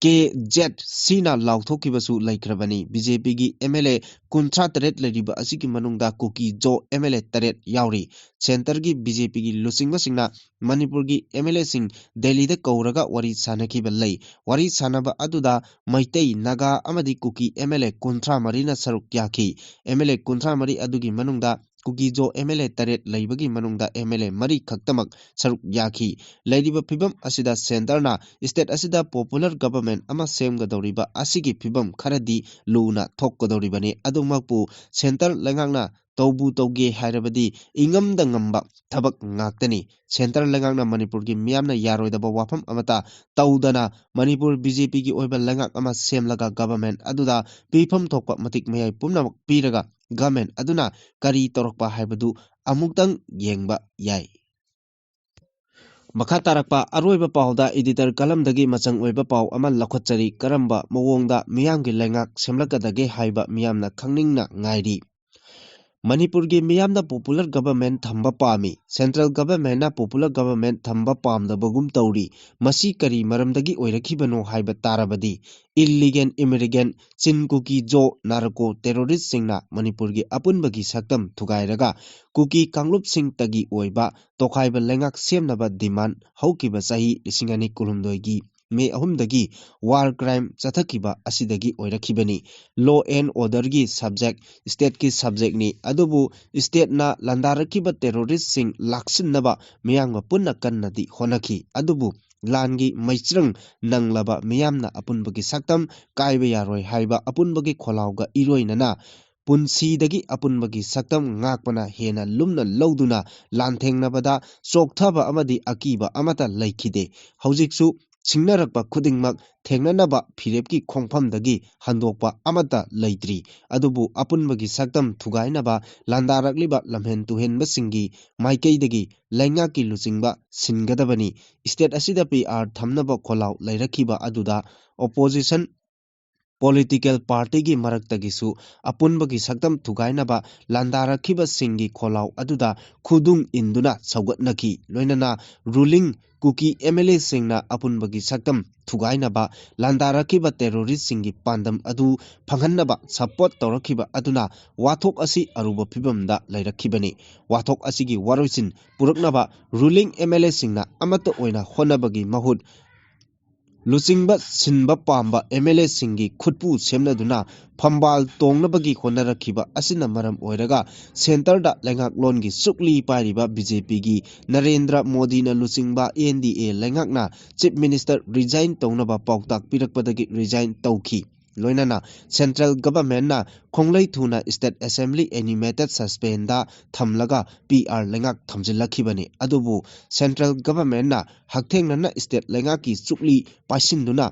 ꯀꯦ ꯖꯦꯠ ꯁꯤꯅ ꯂꯥꯎꯊꯣꯛꯈꯤꯕꯁꯨ ꯂꯩꯈ꯭ꯔꯕꯅꯤ꯫ ꯕꯤ ꯖꯦ ꯄꯤꯒꯤ ꯑꯦꯝ ꯑꯦꯜ ꯑꯦ ꯀꯨꯟꯊ꯭ꯔꯥ ꯇꯔꯦꯠ ꯂꯩꯔꯤꯕ ꯑꯁꯤꯒꯤ ꯃꯅꯨꯡꯗ ꯀꯨꯀꯤ ꯖꯣ ꯑꯦꯝ ꯑꯦꯜ ꯑꯦ ꯇꯔꯦꯠ ꯌꯥꯎꯔꯤ꯫ ꯁꯦꯟꯇꯔꯒꯤ ꯕꯤ ꯖꯦ ꯄꯤꯒꯤ ꯂꯨꯆꯤꯡꯕꯁꯤꯡꯅ ꯃꯅꯤꯄꯨꯔꯒꯤ ꯑꯦꯝ ꯑꯦꯜ ꯑꯦꯁꯤꯡ ꯗꯦꯜꯂꯤꯗ ꯀꯧꯔꯒ ꯋꯥꯔꯤ ꯁꯥꯅꯈꯤꯕ ꯂꯩ꯫ ꯋꯥꯔꯤ ꯁꯥꯅꯕ ꯑꯗꯨꯗ ꯃꯩꯇꯩ, ꯅꯥꯒꯥ ꯑꯃꯗꯤ ꯀꯨꯀꯤ ꯑꯦꯝ ꯑꯦꯜ ꯑꯦ ꯀꯨꯟꯊ꯭ꯔꯥ ꯃꯔꯤꯅ ꯁꯔꯨꯛ ꯌꯥꯈꯤ꯫ ꯑꯦꯝ ꯑꯦꯜ ꯑꯦ ꯀꯨꯟꯊ꯭ꯔꯥ ꯃꯔꯤ ꯑꯗꯨꯒꯤ ꯃꯅꯨꯡꯗ ꯀꯨꯀꯤ ꯖꯣ ꯑꯦꯝ ꯑꯦꯜ ꯑꯦ ꯇꯔꯦꯠ ꯂꯩꯕꯒꯤ ꯃꯅꯨꯡꯗ ꯑꯦꯝ ꯑꯦꯜ ꯑꯦ ꯃꯔꯤ ꯈꯛꯇꯃꯛ ꯁꯔꯨꯛ ꯌꯥꯈꯤ꯫ ꯂꯩꯔꯤꯕ ꯐꯤꯕꯝ ꯑꯁꯤꯗ ꯁꯦꯟꯇꯔꯅ ꯁ꯭ꯇꯦꯠ ꯑꯁꯤꯗ ꯄꯣꯄꯨꯂꯔ ꯒꯚꯔꯟꯃꯦꯟ ꯑꯃ ꯁꯦꯝꯒꯗꯧꯔꯤꯕ ꯑꯁꯤꯒꯤ ꯐꯤꯕꯝ ꯈꯔꯗꯤ ꯂꯨꯅ ꯊꯣꯛꯀꯗꯧꯔꯤꯕꯅꯤ꯫ ꯑꯗꯨꯃꯛꯄꯨ ꯁꯦꯟꯇꯔ ꯂꯩꯉꯥꯛꯅ ꯇꯧꯕꯨ ꯇꯧꯒꯦ ꯍꯥꯏꯔꯕꯗꯤ ꯏꯉꯝꯗ ꯉꯝꯕ ꯊꯕꯛ ꯉꯥꯛꯇꯅꯤ꯫ ꯁꯦꯟꯇꯔ ꯂꯩꯉꯥꯛꯅ ꯃꯅꯤꯄꯨꯔꯒꯤ ꯃꯤꯌꯥꯝꯅ ꯌꯥꯔꯣꯏꯗꯕ ꯋꯥꯐꯝ ꯑꯃꯠꯇ ꯇꯧꯗꯅ ꯃꯅꯤꯄꯨꯔ ꯕꯤ ꯖꯦ ꯄꯤꯒꯤ ꯑꯣꯏꯕ ꯂꯩꯉꯥꯛ ꯑꯃ ꯁꯦꯝꯂꯒ ꯒꯚꯔꯟꯃꯦꯟ ꯑꯗꯨꯗ ꯄꯤꯐꯝ ꯊꯣꯛꯄ ꯃꯇꯤꯛ ꯃꯌꯥꯏ ꯄꯨꯝꯅꯃꯛ ꯄꯤꯔꯒ ꯒꯚꯔꯟꯃꯦꯟ ꯑꯗꯨꯅ ꯀꯔꯤ ꯇꯧꯔꯛꯄ ꯍꯥꯏꯕꯗꯨ ꯑꯃꯨꯛꯇꯪ ꯌꯦꯡꯕ ꯌꯥꯏ꯫ ꯃꯈꯥ ꯇꯥꯔꯛꯄ ꯑꯔꯣꯏꯕ ꯄꯥꯎꯗ ꯏꯗꯤꯇꯔ ꯀꯂꯝꯗꯒꯤ ꯃꯆꯪ ꯑꯣꯏꯕ ꯄꯥꯎ ꯑꯃ ꯂꯧꯈꯠꯆꯔꯤ꯫ ꯀꯔꯝꯕ ꯃꯑꯣꯡꯗ ꯃꯤꯌꯥꯝꯒꯤ ꯂꯩꯉꯥꯛ ꯁꯦꯝꯂꯛꯀꯗꯒꯦ ꯍꯥꯏꯕ ꯃꯤꯌꯥꯝꯅ ꯈꯪꯅꯤꯡꯅ ꯉꯥꯏꯔꯤ꯫ ꯃꯅꯤꯄꯨꯔꯒꯤ ꯃꯤꯌꯥꯝꯅ ꯄꯣꯄꯨꯂꯔ ꯒꯚꯔꯟꯃꯦꯟ ꯊꯝꯕ ꯄꯥꯝꯃꯤ꯫ ꯁꯦꯟꯇ꯭ꯔꯦꯜ ꯒꯚꯔꯟꯃꯦꯟꯅ ꯄꯣꯄꯨꯂꯔ ꯒꯚꯔꯟꯃꯦꯟ ꯊꯝꯕ ꯄꯥꯝꯗꯕꯒꯨꯝ ꯇꯧꯔꯤ꯫ ꯃꯁꯤ ꯀꯔꯤ ꯃꯔꯝꯗꯒꯤ ꯑꯣꯏꯔꯛꯈꯤꯕꯅꯣ ꯍꯥꯏꯕ ꯇꯥꯔꯕꯗꯤ, ꯏꯜꯂꯤꯒꯦꯟ ꯏꯃꯤꯒ꯭ꯔꯦꯟ, ꯆꯤꯟ ꯀꯨꯀꯤ ꯖꯣ, ꯅꯥꯔꯀꯣ ꯇꯦꯔꯣꯔꯤꯁꯁꯤꯡꯅ ꯃꯅꯤꯄꯨꯔꯒꯤ ꯑꯄꯨꯟꯕꯒꯤ ꯁꯛꯇꯝ ꯊꯨꯒꯥꯏꯔꯒ ꯀꯨꯀꯤ ꯀꯥꯡꯂꯨꯞꯁꯤꯡꯇꯒꯤ ꯑꯣꯏꯕ ꯇꯣꯈꯥꯏꯕ ꯂꯩꯉꯥꯛ ꯁꯦꯝꯅꯕ ꯗꯤꯃꯥꯟ ꯍꯧꯈꯤꯕ ꯆꯍꯤ ꯂꯤꯁꯤꯡ ꯑꯅꯤ ꯀꯨꯟꯍꯨꯝꯗꯣꯏꯒꯤ ꯃꯦ ꯑꯍꯨꯝꯗꯒꯤ ꯋꯥꯔ ꯀ꯭ꯔꯥꯏꯝ ꯆꯠꯊꯈꯤꯕ ꯑꯁꯤꯗꯒꯤ ꯑꯣꯏꯔꯛꯈꯤꯕꯅꯤ꯫ ꯂꯣ ꯑꯦꯟ ꯑꯣꯔꯗꯔꯒꯤ ꯁꯕꯖꯦꯛ ꯁ꯭ꯇꯦꯠꯀꯤ ꯁꯕꯖꯦꯛꯅꯤ, ꯑꯗꯨꯕꯨ ꯁ꯭ꯇꯦꯠꯅ ꯂꯥꯟꯗꯥꯔꯛꯈꯤꯕ ꯇꯦꯔꯣꯔꯤꯁꯁꯤꯡ ꯂꯥꯛꯁꯤꯟꯅꯕ ꯃꯤꯌꯥꯝꯒ ꯄꯨꯟꯅ ꯀꯟꯅꯗꯤ ꯍꯣꯠꯅꯈꯤ꯫ ꯑꯗꯨꯕꯨ ꯂꯥꯟꯒꯤ ꯃꯩꯆ꯭ꯔꯪ ꯅꯪꯂꯕ ꯃꯤꯌꯥꯝꯅ ꯑꯄꯨꯟꯕꯒꯤ ꯁꯛꯇꯝ ꯀꯥꯏꯕ ꯌꯥꯔꯣꯏ ꯍꯥꯏꯕ ꯑꯄꯨꯟꯕꯒꯤ ꯈꯣꯜꯂꯥꯎꯒ ꯏꯔꯣꯏꯅꯅ ꯄꯨꯟꯁꯤꯗꯒꯤ ꯑꯄꯨꯟꯕꯒꯤ ꯁꯛꯇꯝ ꯉꯥꯛꯄꯅ ꯍꯦꯟꯅ ꯂꯨꯝꯅ ꯂꯧꯗꯨꯅ ꯂꯥꯟꯊꯦꯡꯅꯕꯗ ꯆꯣꯛꯊꯕ ꯑꯃꯗꯤ ꯑꯀꯤꯕ ꯑꯃꯠꯇ ꯂꯩꯈꯤꯗꯦ꯫ ꯍꯧꯖꯤꯛꯁꯨ ꯁꯤꯡꯅꯔꯛꯄ ꯈꯨꯗꯤꯡꯃꯛ ꯊꯦꯡꯅꯅꯕ ꯐꯤꯔꯦꯞꯀꯤ ꯈꯣꯡꯐꯝꯗꯒꯤ ꯍꯟꯗꯣꯛꯄ ꯑꯃꯠꯇ ꯂꯩꯇ꯭ꯔꯤ꯫ ꯑꯗꯨꯕꯨ ꯑꯄꯨꯟꯕꯒꯤ ꯁꯛꯇꯝ ꯊꯨꯒꯥꯏꯅꯕ ꯂꯥꯟꯗꯥꯔꯛꯂꯤꯕ ꯂꯝꯍꯦꯟ ꯇꯨꯍꯦꯟꯕꯁꯤꯡꯒꯤ ꯃꯥꯏꯀꯩꯗꯒꯤ ꯂꯩꯉꯥꯛꯀꯤ ꯂꯨꯆꯤꯡꯕ ꯁꯤꯟꯒꯗꯕꯅꯤ꯫ ꯁ꯭ꯇꯦꯠ ꯑꯁꯤꯗ ꯄꯤ ꯑꯥꯔ ꯊꯝꯅꯕ ꯈꯣꯜꯂꯥꯎ ꯂꯩꯔꯛꯈꯤꯕ ꯑꯗꯨꯗ ꯑꯣꯄꯣꯖꯤꯁꯟ ꯄꯣꯂꯤꯇꯤꯀꯦꯜ ꯄꯥꯔꯇꯤꯒꯤ ꯃꯔꯛꯇꯒꯤꯁꯨ ꯑꯄꯨꯟꯕꯒꯤ ꯁꯛꯇꯝ ꯊꯨꯒꯥꯏꯅꯕ ꯂꯥꯟꯗꯥꯔꯛꯈꯤꯕꯁꯤꯡꯒꯤ ꯈꯣꯜꯂꯥꯎ ꯑꯗꯨꯗ ꯈꯨꯗꯨꯡ ꯏꯟꯗꯨꯅ ꯁꯧꯒꯠꯅꯈꯤ꯫ ꯂꯣꯏꯅꯅ ꯔꯨꯂꯤꯡ ꯀꯨꯀꯤ ꯑꯦꯝ ꯑꯦꯜ ꯑꯦꯁꯤꯡꯅ ꯑꯄꯨꯟꯕꯒꯤ ꯁꯛꯇꯝ ꯊꯨꯒꯥꯏꯅꯕ ꯂꯥꯟꯗꯥꯔꯛꯈꯤꯕ ꯇꯦꯔꯣꯔꯤꯁꯁꯤꯡꯒꯤ ꯄꯥꯟꯗꯝ ꯑꯗꯨ ꯐꯪꯍꯟꯅꯕ ꯁꯄꯣꯔꯠ ꯇꯧꯔꯛꯈꯤꯕ ꯑꯗꯨꯅ ꯋꯥꯊꯣꯛ ꯑꯁꯤ ꯑꯔꯨꯕ ꯐꯤꯕꯝꯗ ꯂꯩꯔꯛꯈꯤꯕꯅꯤ꯫ ꯋꯥꯊꯣꯛ ꯑꯁꯤꯒꯤ ꯋꯥꯔꯣꯏꯁꯤꯟ ꯄꯨꯔꯛꯅꯕ ꯔꯨꯂꯤꯡ ꯑꯦꯝ ꯑꯦꯜ ꯑꯦꯁꯤꯡꯅ ꯑꯃꯠꯇ ꯑꯣꯏꯅ ꯍꯣꯠꯅꯕꯒꯤ ꯃꯍꯨꯠ ꯂꯨꯆꯤꯡꯕ ꯁꯤꯟꯕ ꯄꯥꯝꯕ ꯑꯦꯝ ꯑꯦꯜ ꯑꯦꯁꯤꯡꯒꯤ ꯈꯨꯠꯄꯨ ꯁꯦꯝꯅꯗꯨꯅ ꯐꯝꯕꯥꯜ ꯇꯣꯡꯅꯕꯒꯤ ꯍꯣꯠꯅꯔꯛꯈꯤꯕ ꯑꯁꯤꯅ ꯃꯔꯝ ꯑꯣꯏꯔꯒ ꯁꯦꯟꯇꯔꯗ ꯂꯩꯉꯥꯛꯂꯣꯟꯒꯤ ꯆꯨꯛꯂꯤ ꯄꯥꯏꯔꯤꯕ ꯕꯤ ꯖꯦ ꯄꯤꯒꯤ ꯅꯔꯦꯟꯗ꯭ꯔ ꯃꯣꯗꯤꯅ ꯂꯨꯆꯤꯡꯕ ꯑꯦꯟ ꯗꯤ ꯑꯦ ꯂꯩꯉꯥꯛꯅ ꯆꯤꯐ ꯃꯤꯅꯤꯁꯇꯔ ꯔꯤꯖꯥꯏꯟ ꯇꯧꯅꯕ ꯄꯥꯎꯇꯥꯛ ꯄꯤꯔꯛꯄꯗꯒꯤ ꯔꯤꯖꯥꯏꯟ ꯇꯧꯈꯤ꯫ ꯂꯣꯏꯅꯅ ꯁꯦꯟꯇ꯭ꯔꯦꯜ ꯒꯚꯔꯟꯃꯦꯟꯠꯅ ꯈꯣꯡꯂꯩ ꯊꯨꯅ ꯁ꯭ꯇꯦꯠ ꯑꯦꯁꯦꯝꯕ꯭ꯂꯤ ꯑꯦꯅꯤꯃꯦꯇꯦꯗ ꯁꯁꯄꯦꯟꯗ ꯊꯝꯂꯒ ꯄꯤ ꯑꯥꯔ ꯂꯩꯉꯥꯛ ꯊꯝꯖꯤꯜꯂꯛꯈꯤꯕꯅꯤ꯫ ꯑꯗꯨꯕꯨ ꯁꯦꯟꯇ꯭ꯔꯦꯜ ꯒꯚꯔꯟꯃꯦꯟꯠꯅ ꯍꯛꯊꯦꯡꯅꯅ ꯁ꯭ꯇꯦꯠ ꯂꯩꯉꯥꯛꯀꯤ ꯆꯨꯛꯂꯤ ꯄꯥꯏꯁꯤꯟꯗꯨꯅ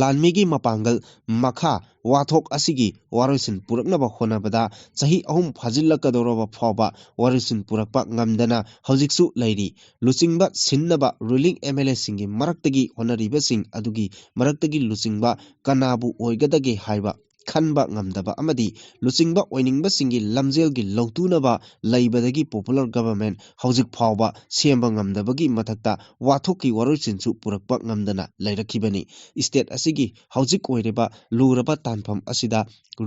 ꯂꯥꯟꯃꯤꯒꯤ ꯃꯄꯥꯡꯒꯜ ꯃꯈꯥ ꯋꯥꯊꯣꯛ ꯑꯁꯤꯒꯤ ꯋꯥꯔꯣꯏꯁꯤꯟ ꯄꯨꯔꯛꯅꯕ ꯍꯣꯠꯅꯕꯗ ꯆꯍꯤ ꯑꯍꯨꯝ ꯐꯥꯖꯤꯜꯂꯛꯀꯗꯧꯔꯕ ꯐꯥꯎꯕ ꯋꯥꯔꯣꯏꯁꯤꯟ ꯄꯨꯔꯛꯄ ꯉꯝꯗꯅ ꯍꯧꯖꯤꯛꯁꯨ ꯂꯩꯔꯤ꯫ ꯂꯨꯆꯤꯡꯕ ꯁꯤꯟꯅꯕ ꯔꯨꯂꯤꯡ ꯑꯦꯝ ꯑꯦꯜ ꯑꯦꯁꯤꯡꯒꯤ ꯃꯔꯛꯇꯒꯤ ꯍꯣꯠꯅꯔꯤꯕꯁꯤꯡ ꯑꯗꯨꯒꯤ ꯃꯔꯛꯇꯒꯤ ꯂꯨꯆꯤꯡꯕ ꯀꯅꯥꯕꯨ ꯑꯣꯏꯒꯗꯒꯦ ꯍꯥꯏꯕ ꯈꯟꯕ ꯉꯝꯗꯕ ꯑꯃꯗꯤ ꯂꯨꯆꯤꯡꯕ ꯑꯣꯏꯅꯤꯡꯕꯁꯤꯡꯒꯤ ꯂꯝꯖꯦꯜꯒꯤ ꯂꯧꯇꯨꯅꯕ ꯂꯩꯕꯗꯒꯤ ꯄꯣꯄꯨꯂꯔ ꯒꯚꯔꯟꯃꯦꯟꯠ ꯍꯧꯖꯤꯛ ꯐꯥꯎꯕ ꯁꯦꯝꯕ ꯉꯝꯗꯕꯒꯤ ꯃꯊꯛꯇ ꯋꯥꯊꯣꯛꯀꯤ ꯋꯥꯔꯣꯏꯁꯤꯟꯁꯨ ꯄꯨꯔꯛꯄ ꯉꯝꯗꯅ ꯂꯩꯔꯛꯈꯤꯕꯅꯤ꯫ ꯁ꯭ꯇꯦꯠ ꯑꯁꯤꯒꯤ ꯍꯧꯖꯤꯛ ꯑꯣꯏꯔꯤꯕ ꯂꯨꯔꯕ ꯇꯥꯟꯐꯝ ꯑꯁꯤꯗ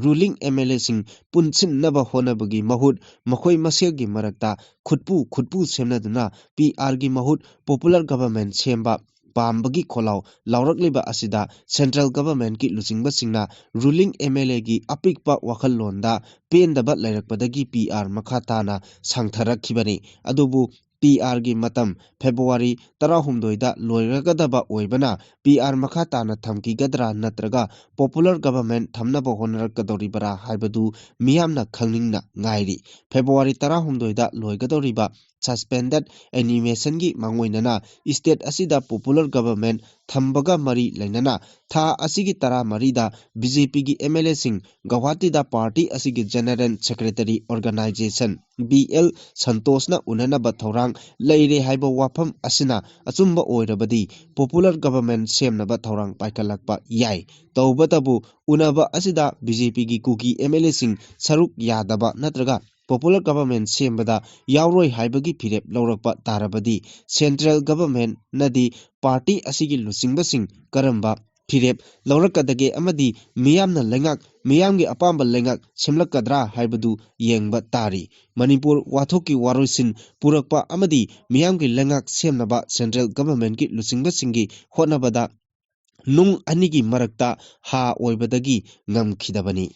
ꯔꯨꯂꯤꯡ ꯑꯦꯝ ꯑꯦꯜ ꯑꯦꯁꯤꯡ ꯄꯨꯟꯁꯤꯟꯅꯕ ꯍꯣꯠꯅꯕꯒꯤ ꯃꯍꯨꯠ ꯃꯈꯣꯏ ꯃꯁꯦꯜꯒꯤ ꯃꯔꯛꯇ ꯈꯨꯠꯄꯨ ꯈꯨꯠꯄꯨ ꯁꯦꯝꯅꯗꯨꯅ ꯄꯤ ꯑꯥꯔꯒꯤ ꯃꯍꯨꯠ ꯄꯣꯄꯨꯂꯔ ꯒꯚꯔꯟꯃꯦꯟꯠ ꯁꯦꯝꯕ ꯄꯥꯝꯕꯒꯤ ꯈꯣꯜꯂꯥꯎ ꯂꯥꯎꯔꯛꯂꯤꯕ ꯑꯁꯤꯗ ꯁꯦꯟꯇ꯭ꯔꯦꯜ ꯒꯚꯔꯟꯃꯦꯟꯠꯀꯤ ꯂꯨꯆꯤꯡꯕꯁꯤꯡꯅ ꯔꯨꯂꯤꯡ ꯑꯦꯝ ꯑꯦꯜ ꯑꯦꯒꯤ ꯑꯄꯤꯛꯄ ꯋꯥꯈꯜꯂꯣꯟꯗ ꯄꯦꯟꯗꯕ ꯂꯩꯔꯛꯄꯗꯒꯤ ꯄꯤ ꯑꯥꯔ ꯃꯈꯥ ꯇꯥꯅ ꯁꯥꯡꯊꯔꯛꯈꯤꯕꯅꯤ꯫ ꯑꯗꯨꯕꯨ ꯄꯤ ꯑꯥꯔꯒꯤ ꯃꯇꯝ ꯐꯦꯕ꯭ꯔꯨꯋꯥꯔꯤ ꯇꯔꯥꯍꯨꯝꯗꯣꯏꯗ ꯂꯣꯏꯔꯒꯗꯕ ꯑꯣꯏꯕꯅ, ꯄꯤ ꯑꯥꯔ ꯃꯈꯥ ꯇꯥꯅ ꯊꯝꯈꯤꯒꯗ꯭ꯔꯥ ꯅꯠꯇ꯭ꯔꯒ popular government ꯊꯝꯅꯕ ꯍꯣꯠꯅꯔꯛꯀꯗꯧꯔꯤꯕꯔꯥ ꯍꯥꯏꯕꯗꯨ ꯃꯤꯌꯥꯝꯅ ꯈꯪꯅꯤꯡꯅ ꯉꯥꯏꯔꯤ꯫ ꯐꯦꯕ꯭ꯔꯨꯋꯥꯔꯤ ꯇꯔꯥꯍꯨꯝꯗꯣꯏꯗ ꯂꯣꯏꯒꯗꯧꯔꯤꯕ suspended animationꯒꯤ ꯃꯥꯡꯑꯣꯏꯅꯅ state ꯑꯁꯤꯗ popular government ꯊꯝꯕꯒ ꯃꯔꯤ ꯂꯩꯅꯅ ꯊꯥ ꯑꯁꯤꯒꯤ ꯇꯔꯥꯃꯔꯤꯗ ꯕꯤ ꯖꯦ ꯄꯤꯒꯤ ꯑꯦꯝ ꯑꯦꯜ ꯑꯦꯁꯤꯡ ꯒꯧꯍꯥꯇꯤꯗ party ꯑꯁꯤꯒꯤ general secretary organization ꯕꯤ ꯑꯦꯜ ꯁꯟꯇꯣꯁꯅ ꯎꯅꯅꯕ ꯊꯧꯔꯥꯡ ꯂꯩꯔꯦ ꯍꯥꯏꯕ ꯋꯥꯐꯝ ꯑꯁꯤꯅ ꯑꯆꯨꯝꯕ ꯑꯣꯏꯔꯕꯗꯤ popular government ꯁꯦꯝꯅꯕ ꯊꯧꯔꯥꯡ ꯄꯥꯏꯈꯠꯂꯛꯄ ꯌꯥꯏ꯫ ꯇꯧꯕꯇꯕꯨ ꯎꯅꯕ ꯑꯁꯤꯗ ꯕꯤ ꯖꯦ ꯄꯤꯒꯤ ꯀꯨꯀꯤ ꯑꯦꯝ ꯑꯦꯜ ꯑꯦꯁꯤꯡ ꯁꯔꯨꯛ ꯌꯥꯗꯕ ꯅꯠꯇ꯭ꯔꯒ popular government ꯁꯦꯝꯕꯗ ꯌꯥꯎꯔꯣꯏ ꯍꯥꯏꯕꯒꯤ ꯐꯤꯔꯦꯞ ꯂꯧꯔꯛꯄ ꯇꯥꯔꯕꯗꯤ central governmentꯅꯗꯤ party ꯑꯁꯤꯒꯤ ꯂꯨꯆꯤꯡꯕꯁꯤꯡ ꯀꯔꯝꯕ ꯐꯤꯔꯦꯞ ꯂꯧꯔꯛꯀꯗꯒꯦ ꯑꯃꯗꯤ ꯃꯤꯌꯥꯝꯅ ꯂꯩꯉꯥꯛ, ꯃꯤꯌꯥꯝꯒꯤ ꯑꯄꯥꯝꯕ ꯂꯩꯉꯥꯛ ꯁꯦꯝꯂꯛꯀꯗ꯭ꯔꯥ ꯍꯥꯏꯕꯗꯨ ꯌꯦꯡꯕ ꯇꯥꯔꯤ꯫ ꯃꯅꯤꯄꯨꯔ ꯋꯥꯊꯣꯛꯀꯤ ꯋꯥꯔꯣꯏꯁꯤꯟ ꯄꯨꯔꯛꯄ ꯑꯃꯗꯤ ꯃꯤꯌꯥꯝꯒꯤ ꯂꯩꯉꯥꯛ ꯁꯦꯝꯅꯕ central governmentꯀꯤ ꯂꯨꯆꯤꯡꯕꯁꯤꯡꯒꯤ ꯍꯣꯠꯅꯕꯗ ꯅꯨꯡ ꯑꯅꯤꯒꯤ ꯃꯔꯛꯇ ꯍꯥ ꯑꯣꯏꯕꯗꯒꯤ ꯉꯝꯈꯤꯗꯕꯅꯤ꯫